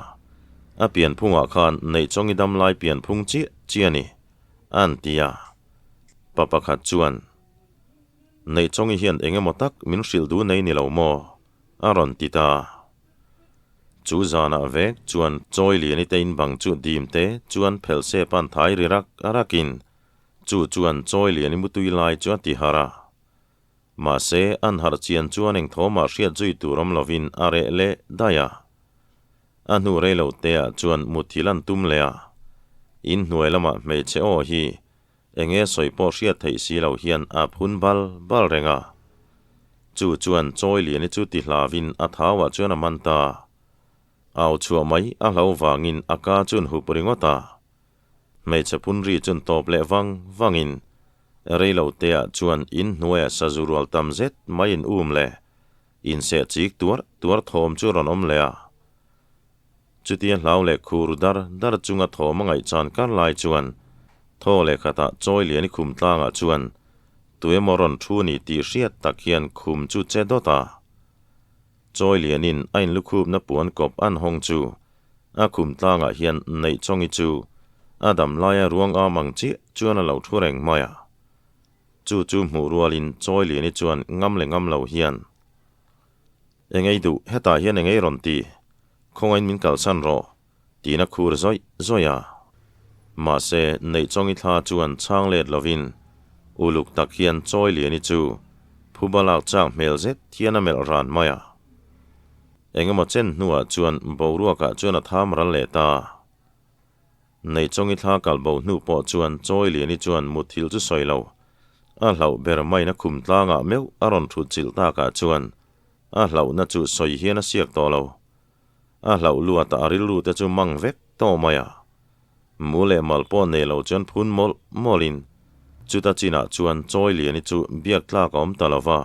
a pianphungah khan neih chawngi dam lai pianphung chiah chiah a ni, a an ti a. Pa pakhat chuan, Neih chawngi hian eng emaw tak min hrilh duh nei ni lo maw? a rawn ti ta. Chu zanah vek chuan chawi liani te in bang chu dim te chuan phelh sep an thai ri rak rakin chu chuan chawi liani mutui lai chu a ti harh a. Mahse, an harh chian chuan eng thawmah hriat zui tur awm lovin a reh leh daih a. A hnu rei lo teah chuan muthilh an tum leh a. In hnuai lamah hmeichhe aw hi Enge sawi pawh hriat theih si lo hian a phun bal bal reng a. Chu chuan Chawiliani chu ti hlauin a thauah chuan a man ta. Au chhuah mai a hlo vangin a ka chun hup ringawt a. Hmeichhe phun ri chun tawp leh vang vangin reilo teah chuan in hnuaia sazu rual tam zet mai in um leh inseh chik tuar tuar thawm chu rawn awm leh a. Chutia hlau leh khur dar dar chunga thawm a ngaihchan kar lai chuan thaw leh khatah Chawiliani khum tlangah chuan tuemaw rawn thu ni tih hriat tak hian khum chu che dawt a. Chawi lianin a inlukhupna puan kawp an hawng chu a khum tlangah hian Neihchawngi chu a dam laia ruang am ang chiah chuan a lo thu reng mai a. Chu chu hmuh rualin Chawi liani chuan ngam leh ngam lo hian, Engei duh, hetah hian engei rawn ti, khawngain min kalsan rawh, tiin a khur zawih zawih a. Mahse, Neihchawngi thla chuan chhang let lovin uluk tak hian Chawi Liani chu phuba lak chak hmel zet hian a melh ran mai a. Engemaw chen hnuah chuan boruakah chuan a tham ral leh ta. Neihchawngi thla kal bo hnu pawh chuan Chawi Liani chuan mutthilh chu sawi lo. A hlauh ber maiin a khum tlangah meuh a rawn thut chilh takah chuan a hlauhna chu sawi hian a siak tawh lo. A hlauh luat a rilru te chu mang vek tawh mai a. Mu leh mal pawh nei lo chuan phun mawlh mawlhin chuta chinah chuan Chawi Liani chu biak tlak a awm ta lo va.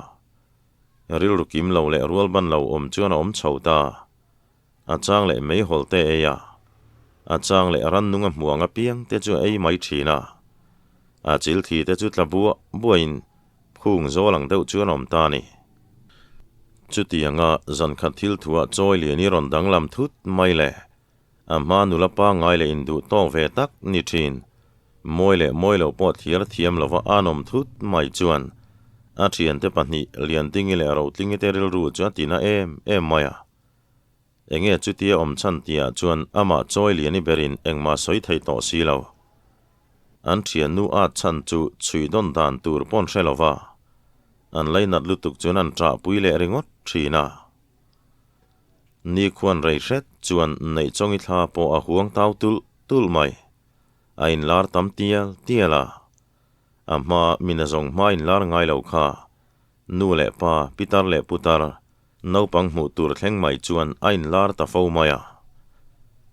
Rilru kim lo leh rual ban lo awm chuan a awm chho ta. A chang leh meihawl te ei a, a chang leh rannung a hmuang apiang te chu a ei mai thin a. A chil thi te chu tla buah buahin Phung zawl ang deuh chuan awm ta a ni. Chutianga zankhat thil thuah chawi lian i rawn danglam thut mai le. A hma nula pangngai leh induh tawk ve tak ni thin. Mawi leh mawi lo pawh thliar thiam lova an awm thut mai chuan a thiante pahnih Liandingi leh Rotlingi te rilru chu a tina em em mai a. Enge chutia awm chhan tihah chuan amah chawi lian i berin engmah sawi thei tawh si lo. An thiannu at chhan chu chhui dawn dan tur pawn hre lo va, an lainat lutuk chuan an ṭahpui leh ringawt ṭhin a. Ni khuan rei hret chuan Neihchawngi thla pawh a huang tau tulh tulh mai. A inlar tam tial tial a. A hma mina zawng hma inlar ngai lo kha Nu leh pa, pitar leh putar, naupang hmuh tur thleng mai chuan a inlar ta fo mai a.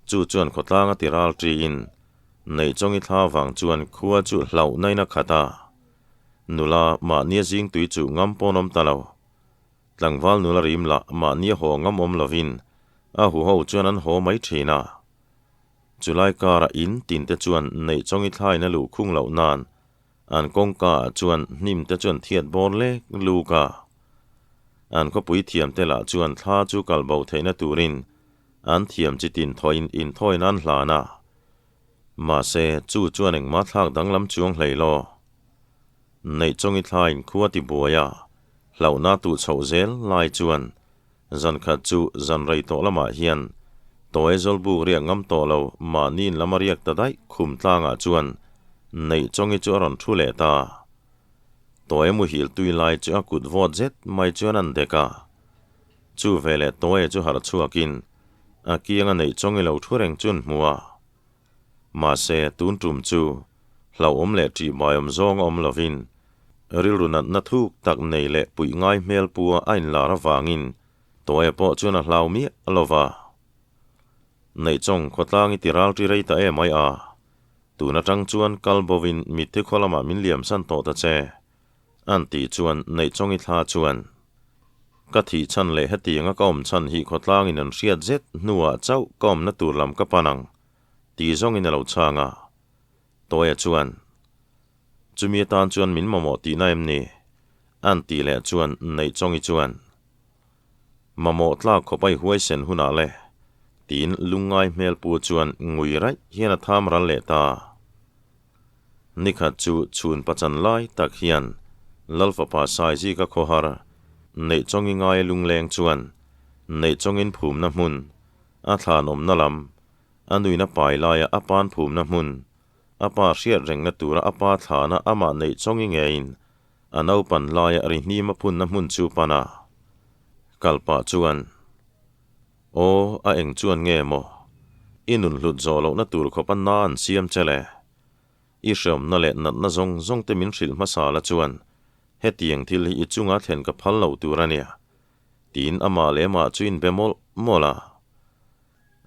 Chu chuan khawtlang a ti ral ṭiin, Neihchawngi thla vang chuan khua chu hlauh nain a khat a. Nula mahnia zing tui chu ngam pawn awm ta lo. Tlangval nula rim lah mahnia haw ngam awm lovin a huho chuan an haw mai ṭhin a. Chulai karah in tinte chuan Neihchawngi thlain a luh khung loh nan An kawngka ah chuan hnim te chuan thiat bawr lek luk a. An khawpui thiam te lah chuan thla chu kal bo theihna turin an thiam chi tin thawhin inthawi nan hlan a. Mahse, chu chuan engmah thlak danglam chuang hlei lo. Neihchawngi thlain khua ti buai a, hlauhna tuh chhoh zel lai chuan zankhat chu zan rei tawh lamah hian Tawi Zawlbuk riak ngam tawh lo mahni in lam a riak ta daih khum tlangah chuan Neihchawngi chu a rawn thu leh ta. Tawi muhil tui lai chu a kut vawt zet mai chuan an dek a. Chu veleh Tawi chu harh chhuakin a kianga Neihchawngi lo thu reng chu an hmu a. Mahse, tun tum chu hlauhawm leh ṭihbaiawm zawng a awm lovin rilru natna thuk tak nei leh puih ngai hmel pua a inlar avangin Tawia pawh chuan a hlau miah lo va. Neihchawng khawtlang i ti ral ṭi rei ta em ai a, tun aṭang chuan kal bovin mitthi khaw lamah min liamsan tawh ta che, an tih chuan Neihchawngi thla chuan, Ka thih chhan leh hetianga ka awm chhan hi khawtlangin an hriat zet hnuah chauh ka awmna tur lam ka pan ang, tih zawngin a lo chhang a. Tawia chuan, Chumi atan chuan min mamawh tihna em ni? An tih leh chuan Neihchawngi chuan, Mamawh tlak khawp a i huaisen hunah le, tiin lungngai hmel pu chuan ngui raih hian a tham ral leh ta. Nikhat chu chhun pachan lai tak hian Lal fapa Saizika khawhar Neihchawngi ngaia lungleng chuan Neihchawngin phumna hmun, a thlanawmna lam, a nuina pai laia a pan phumna hmun, a pa hriat rengna tura a pa thlana amah Neihchawngi ngeiin A naupan laia ri hnim a phunna hmun chu pan a kal pah chuan, Aw, a eng chuan nge maw? I nun hlut zawh lohna tur khawp a na an siam che le. I hreawmna leh natna zawng zawng te min hrilh hmasa la chuan Hetiang thil hi i chunga thlen ka phal lo tur a nia, tiin amah leh amah chu inbe mawlh mawlh a.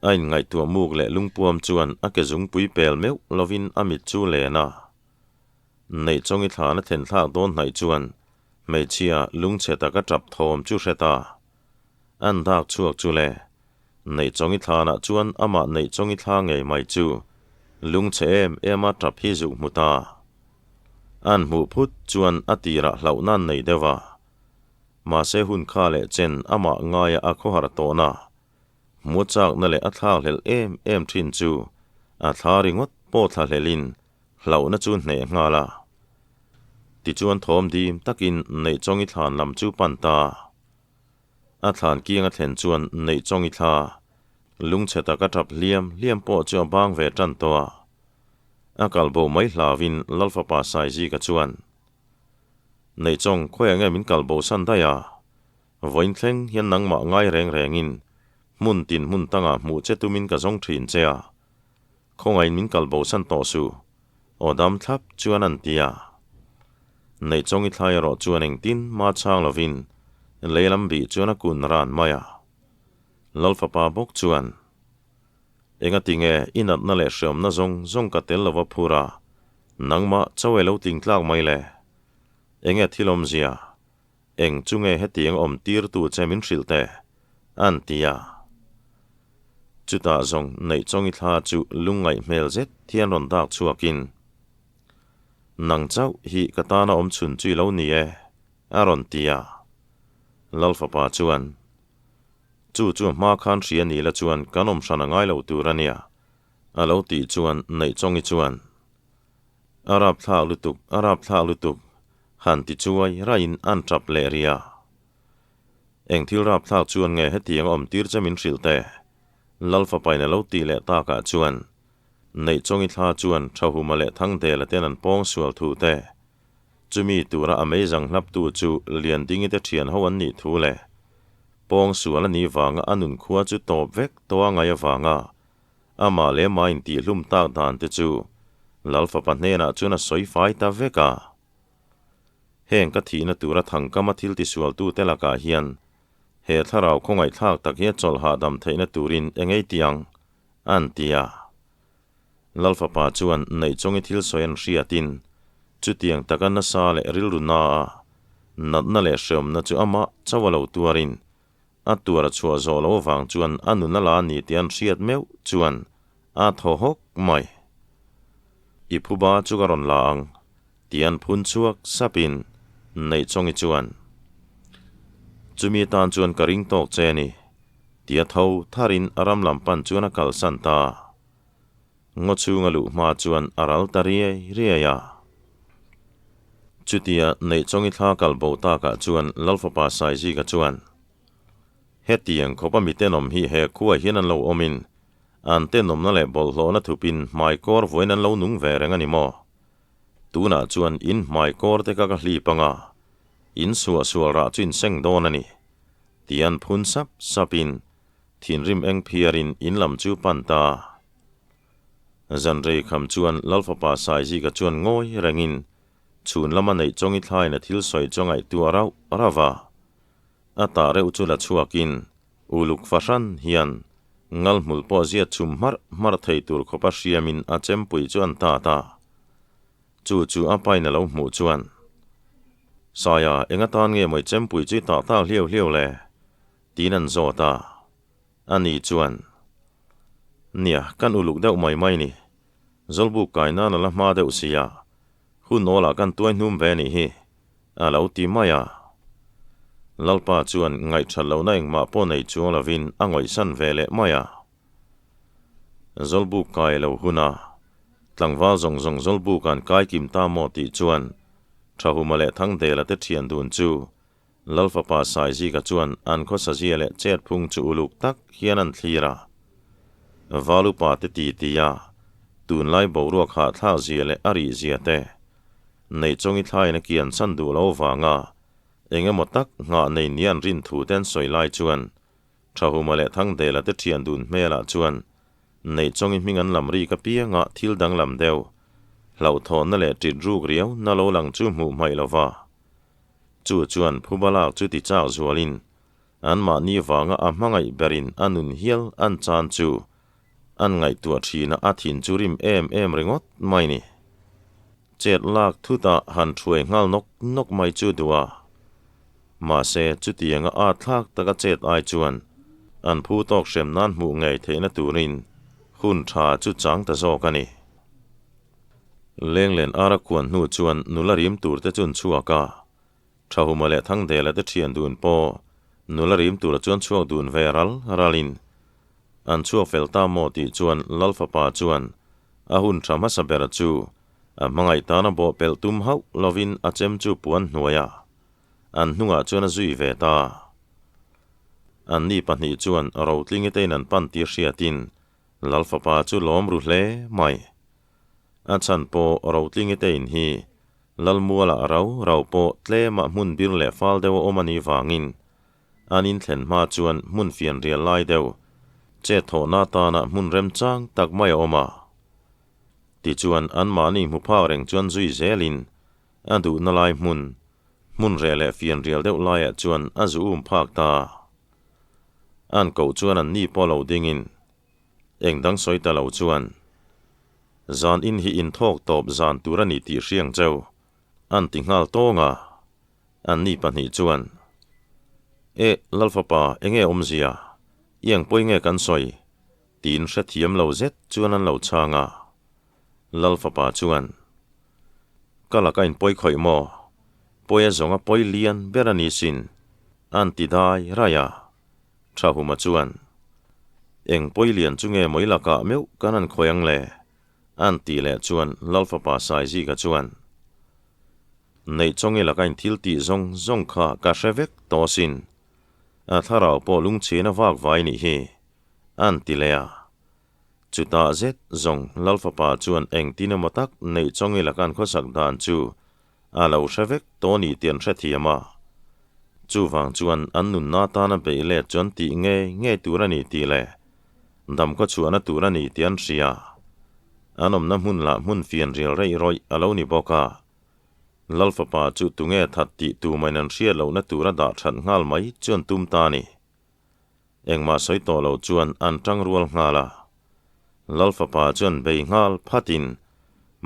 A inngaihtuah muk leh lungpuam chuan a ke zungpui pel meuh lovin a mit chu len a. Neihchawngi thlana thlen thlak dawn hnaih chuan hmeichhia lungchhe taka tap thawm chu hre ta. An dak chhuak chu le, Neihchawngi thlanah chuan amah Neihchawngi thla ngei mai chu lungchhe em em a tap hi zuk hmu ta. An hmuh phut chuan a tirah hlauhna an nei deuh a. Mahse hun kha leh chen amah ngaia a khawhar tawhna, hmu chakna leh a thlakhlelh em em thin chu a thla ringawt pawh thlahlelhin hlauhna chu hneh nghal a. Tichuan thawm dim takin Neihchawngi thlan lam chu pan ta. A thlan kiang a thlen chuan Neihchawngi thla lungchhe taka tap hliam hliam pawh chu a bang ve tan tawh a. A kal bo mai hlauhin Lalfapa Saizika chuan, Neihchawng, khawiah nge min kal bo san daih a? Vawiin thleng hian nangmah ngai reng rengin hmun tin hmun tangah hmuh che tumin ka zawng thin che a. Khawngaihin min kal bo san tawh suh, aw dam thlap chuan an ti a. Neihchawng i thlai erawh chuan engtin ma chhang lovin lei lam bih chuan a kun ran mai a. Lalfapa bawk chuan, Engati nge i natna leh hreawmna zawng zawng ka tel lova phur a, nangmah chaw e lo tling tlak mai le? Enge thil awmzia? Eng chu nge hetiang awm tirtu che min hrilh teh? An ti a. Chutah zawng Neihchawngi thla chu lungngaih hmel zet hian rawn dak chhuakin, Nang chauh hi ka tana awm chhun chu i lo ni e, a rawn ti a. Lal fapa chuan, Chu chu hma khan hria ni la chuan kan awm hran a ngai lo tur a nia, a lo tih chuan Neihchawngi chuan, A rapthlak lutuk, a rapthlak lutuk, han ti chuai raiin an tap leh rih a. Eng thil rapthlak chuan nge hetiang a awm tir che min hrilh teh? Lal fapain a lo tih leh takah chuan Neihchawngi thla chuan Thahuma leh Thangdela ten an pawng sual thu te, chumi tura a meizang hlaptu chu Liandingi te thian ho an nih thu leh pawng sual a nih vanga a nun khua chu tawp vek tawh a ngaih avanga Amah leh mah intihhlum tak dan te chu Lal fapa hnenah chuan a sawi fai ta vek a. Heng ka thihna tura thangkama thil tisualtute lakah hian he thlarau khawngaihthlak tak hi a chawlh hahdam theihna turin eng ei ti ang? an ti a. Lal fapa chuan Neihchawngi thil sawi an hriatin chutiang taka nasa leh rilru na a natna leh hreawmna chu amah chauh a lo tuarin A tuar a chhuah zawh loh avang chuan a nun a la a ni tih an hriat meuh chuan a thaw hawk mai. I phuba chu ka rawn la ang, tih an phun chhuak sapin Neihchawngi chuan, Chumi atan chuan ka ring tawk che a ni, tih a tho tharin a ram lam pan chuan a kalsan ta. Ngaw chhunga luh hma chuan a ral ta riai riai a. Chutia Neihchawngi thla kal bo takah chuan Lalfapa Saizika chuan, Hetiang khawpa mi tenawm hi he khuaah hian an lo awmin, an tenawmna leh bawlhhlawhna thupin hmaikawr vawiin an lo nung ve reng a ni maw? Tunah chuan in hmaikawr te kha ka hlip anga, in suahsual rah chu in seng dawn a ni, ti an phun sap sapin Thinrim eng phiarin in lam chu pan ta. Zanrei kham chuan Lalfapa Saizika chuan ngawi rengin chhun lama neih chawngi thlain a thil sawi chu a ngaihtuah rauh rauh a. A tah reuh chu la chhuakin uluk fahran hian ngalhmul pawh ziat chhum hmarh hmarh thei tur khawpa hriamin a chempui chu an tat a. Chu chu a pain a lo hmuh chuan, Saia, eng atan nge mawi chempui chu i tah tak hliau hliau le? Tiin an zawt a, ani chuan, Nia, kan uluk deuh mai mai ni. Zawlbuk kai nan a la hma deuh si a, hun awlah kan tuai hnum ve nih hi, a lo ti mai a. Lalpa chuan ngaihthat lohna engmah pawh nei chuang lovin a ngawihsan ve leh mai a. Zawlbuk kai lo hun a, tlangval zawng zawng zawlbuk an kai kim ta maw tih chuan Thahuma leh Thangdela te thian dun chu Lal fapa Saizika chuan an khawsazia leh chetphung chu uluk tak hian an thlir a. Valupa te ti ti a, tunlai boruak hahthlak zia leh a rih zia te, Neihchawngi thlain a kian chhan duh lo vanga eng emaw tak nghah nei nia an rin thu te an sawi lai chuan Thahuma leh Thangdela te thian dun hmelah chuan Neihchawngi hming an lam rik apianga thil danglam deuh, hlauhthawnna leh ṭit ruk riau na lo lang chu hmuh hmaih lo va. Chu chuan phuba lak chu ti chak zualin anmahni vanga a hmangaih berin a nun hial an chan chu an ngaihtuah thin a, a thin chu rim em em ringawt mai ni. Chet lak thutah han thuai nghal nawk nawk mai chu duh a. Mahse, chutianga at thlak taka chet ai chuan an phu tawk hrem nan hmuh ngei theihna turin hun tha chu chang ta zawk a ni. Lenglen ara kuan hnu chuan nula rim tur te chun chhuak a, Thahuma leh Thangdela te thian dun pawh nula rim tura chuan chhuak dun ve ral ralin an chhuak fel ta maw tih chuan Lalfapa chuan a hun tha hmasa ber chu a hmangaih tana bawh pelh tum hauh lovin a chem chu puan hnuaiah an hnungah chuan a zui ve ta. Anni pahnih chuan Rotlingi tein an pan tir hriatin Lalfapa chu lawm ru hle mai. A chhan pawh Rotlingi tein hi Lalmualah rau rau pawh tlemah hmun bir leh fal deuh a awm a nih vangin an inthlen hma chuan hmun fian rial lai deuh chet thawhna atana hmun remchang tak mai a awm a. Tichuan anmahni hmu phak reng chuan zui zelin a duhna lai hmun, hmun reh leh fian rial deuh laiah chuan a zu um phak ta. An koh chuan anni pawh lo dingin Eng dang sawi ta lo chuan, Zan in hi inthawk tawp zan tur a ni tih hriang cheu, an ti nghal tawng a. Anni pahnih chuan, E, Lalfapa, enge awmzia? I eng pawi nge kan sawi? tiin hrethiam lo zet chuan an lo chhang a. Lalfapa chuan, Ka laka in pawi khawih maw? Pawi a zawnga pawi lian ber a ni sin, an ti dai raih a. Thahuma chuan, Eng pawi lian chu nge mawi lakah meuh kan han khawi ang le? An tih leh chuan Lalfapa Saizika chuan, Neihchawngi laka in thil tih zawng zawng kha ka hre vek tawh asin. A thlarau pawh lungchhin a vak vai nih hi, an ti leh a. Chutah zet zawng Lalfapa chuan engtin emaw tak Neihchawngi laka an khawsak dan chu A lo hre vek tawh ni tih an hrethiam a. Chuvang chuan an nunna atana beih let chu an tih ngei ngei tur a ni tih leh dam khaw chhuahna tur a ni tih an hria. An awmna hmun lah hmun fianrial reih rawih a lo ni bawk a. Lal fapa chu tunge that tih tumain an hriat lohna tura dah that nghal mai chu an tum ta a ni. Engmah sawi tawh lo chuan an tang rual nghal a. Lal fapa chuan bei nghal phatin,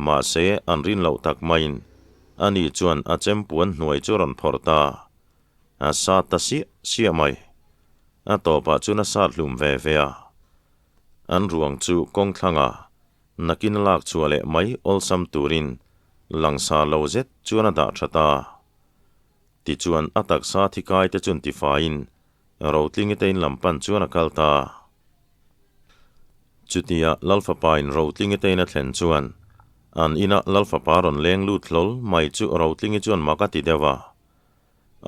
mahse an rin loh tak maiin ani chuan a chempuan hnuai chu a rawn phawrh ta. A sat ta siah siah mai. A tawpah chuan a sat hlum ve ve a. An ruang chu kawng thlangah nakin a lak chhuah leh mai awlsam turin langsar lo zet chuan a dah tha ta. Tichuan a taksa thi kai te chuan tifaiin Rotlingi te in lam pan chuan a kal ta. Chutia Lalfapa in Rotlingi te in a thlen chuan an ina Lalfapa rawn leng lut hlawl mai chu Rotlingi chuan mak a ti deuh a.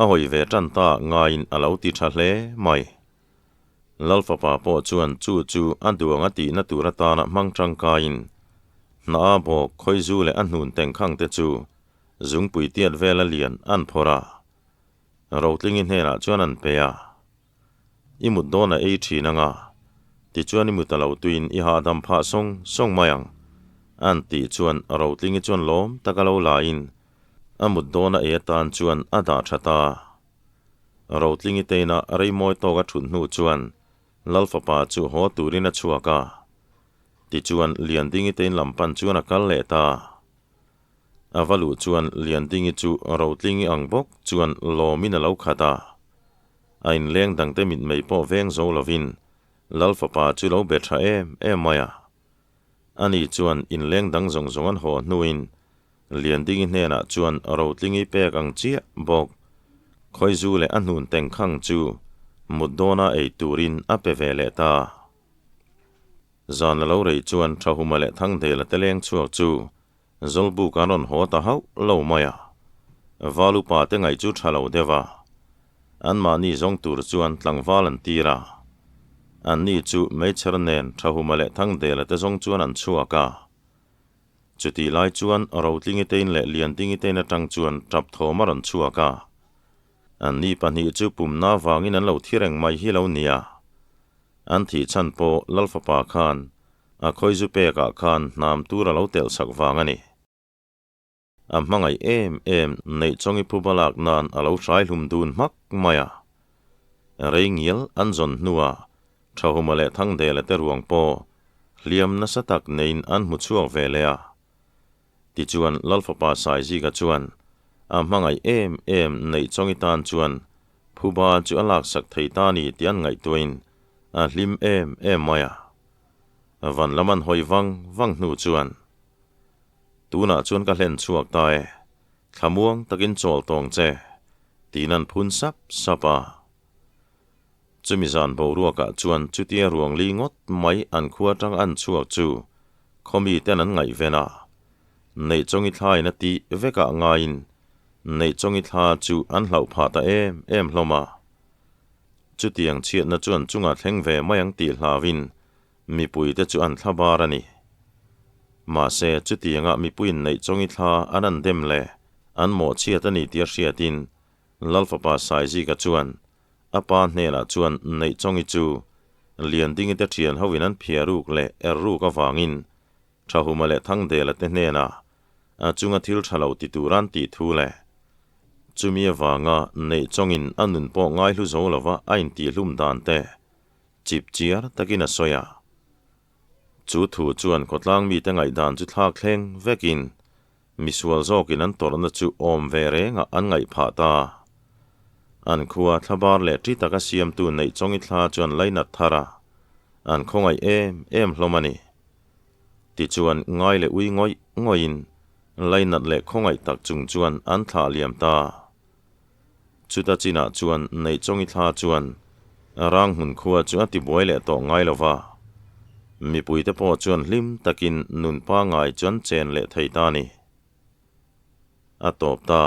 A hawi ve tan ta ngaiin a lo ti tha hle mai. Lalfapa pawh chuan chu chu a duang a tihna tur atana hmang tangkaiin hna a bawk khawizu leh a hnun tengkhang te chu zungpui tiat vela lian an phawrh a. Rotlingi hnenah chuan an pe a, I mut dawn a ei thin anga, tichuan i mut a lo tuin i hahdam phah sawng sawng mai ang, an tih chuan Rotlingi chuan lawm tak a lo lain a mut dawn a ei atan chuan a dah tha ta. Rotlingi teina rei mawi tawk a thut hnu chuan Lal fapa chu haw turin a chhuak a, tichuan Liandingi tein lam pan chuan a kal leh ta. A va luh chuan Liandingi chu Rotlingi ang bawk chuan lawmin a lo khat a. A inleng dangte mitmei pawh veng zo lovin Lal fapa chu lo be tha em em mai a. Ani chuan inleng dang zawng zawng an haw hnuin Liandingi hnenah chuan Rotlingi pek ang chiah bawk Khawizu leh a hnun tengkhang chu mut dawna ei turin a pe ve leh ta. Zan a lo rei chuan Thahuma leh Thangdela te leng chhuak chu Zawlbuk an rawn haw ta hauh lo mai a. Val upa te ngaih chu tha lo deuh a. Anmahni zawng tur chuan tlangval an tir a. Anni chu Meichher nen Thahuma leh Thangdela te zawng chuan an chhuak a. Chutih lai chuan Rotlingi tein leh Liandingi tein atang chuan tap thawm a rawn chhuak a. Anni pahnih chu pumna vangin an lo thi reng mai hi lo nia. An thih chhan pawh Lal fapa khan a khawizu pekah khan hnam tur a lo telh chak vang a ni. A hmangaih em em neih chawngi phuba lak nan a lo hrai hlum dun hmak mai a. Rei ngial an zawn hnuah Thahuma leh Thangdela te ruang pawh hliam nasa tak neiin an hmu chhuak ve leh a. Tichuan Lalfapa Saizika chuan a hmangaih em em neih chawngi tan chuan phuba chu a laksak thei ta ni tih an ngaihtuahin a hlim em em mai a. Van lam an hawi vang vang hnu chuan Tunah chuan ka hlen chhuak ta e, thlamuang takin chawl tawng che, tiin an phun sap sap a. Chumi zan boruakah chuan chutia ruang li ngawt mai an khua atang an chhuak chu khawmi ten an ngaihven a. Neihchawngi thlain a tih vekah ngaiin Neihchawngi thla chu an hlauh phah ta em em hlawm a. Chutiang chhiatna chu an chungah thleng ve mai ang tih hlauin Mipuite chu an thla bar a ni. Mahse, chutianga mipuiin neihchawngi thla an an dem leh an mawhchhiat a ni tih a hriatin Lalfapa Saizika chuan a pa hnenah chuan neihchawngi chu Liandingite thian hoin an phiar ruk leh er ruk avangin Thahuma leh Thangdela te hnenah a chunga thil tha lo ti tur an tih thu leh chumi avanga neihchawngin a nun pawh ngaihlu zo lova a intihhlum dan te Chip chiar takin a sawi a. Chu thu chuan khawtlang mite ngaihdan chu thlak thleng vekin misual zawkin an tawrhna chu awm ve rengah an ngaih phah ta. An khua thlabar leh ṭi taka siamtu neih chawngi thla chuan lainat thar a, an khawngaih em em hlawm a ni. Tichuan ngai leh ui ngawih ngawihin lainat leh khawngaih tak chung chuan an thlah liam ta. Chuta chinah chuan Neihchawngi thla chuan Ranghmun khua chu a tibuai leh tawh ngai lo va, mipuite pawh chuan hlim takin nun pangngai chu an chen leh thei ta a ni. A tawp ta.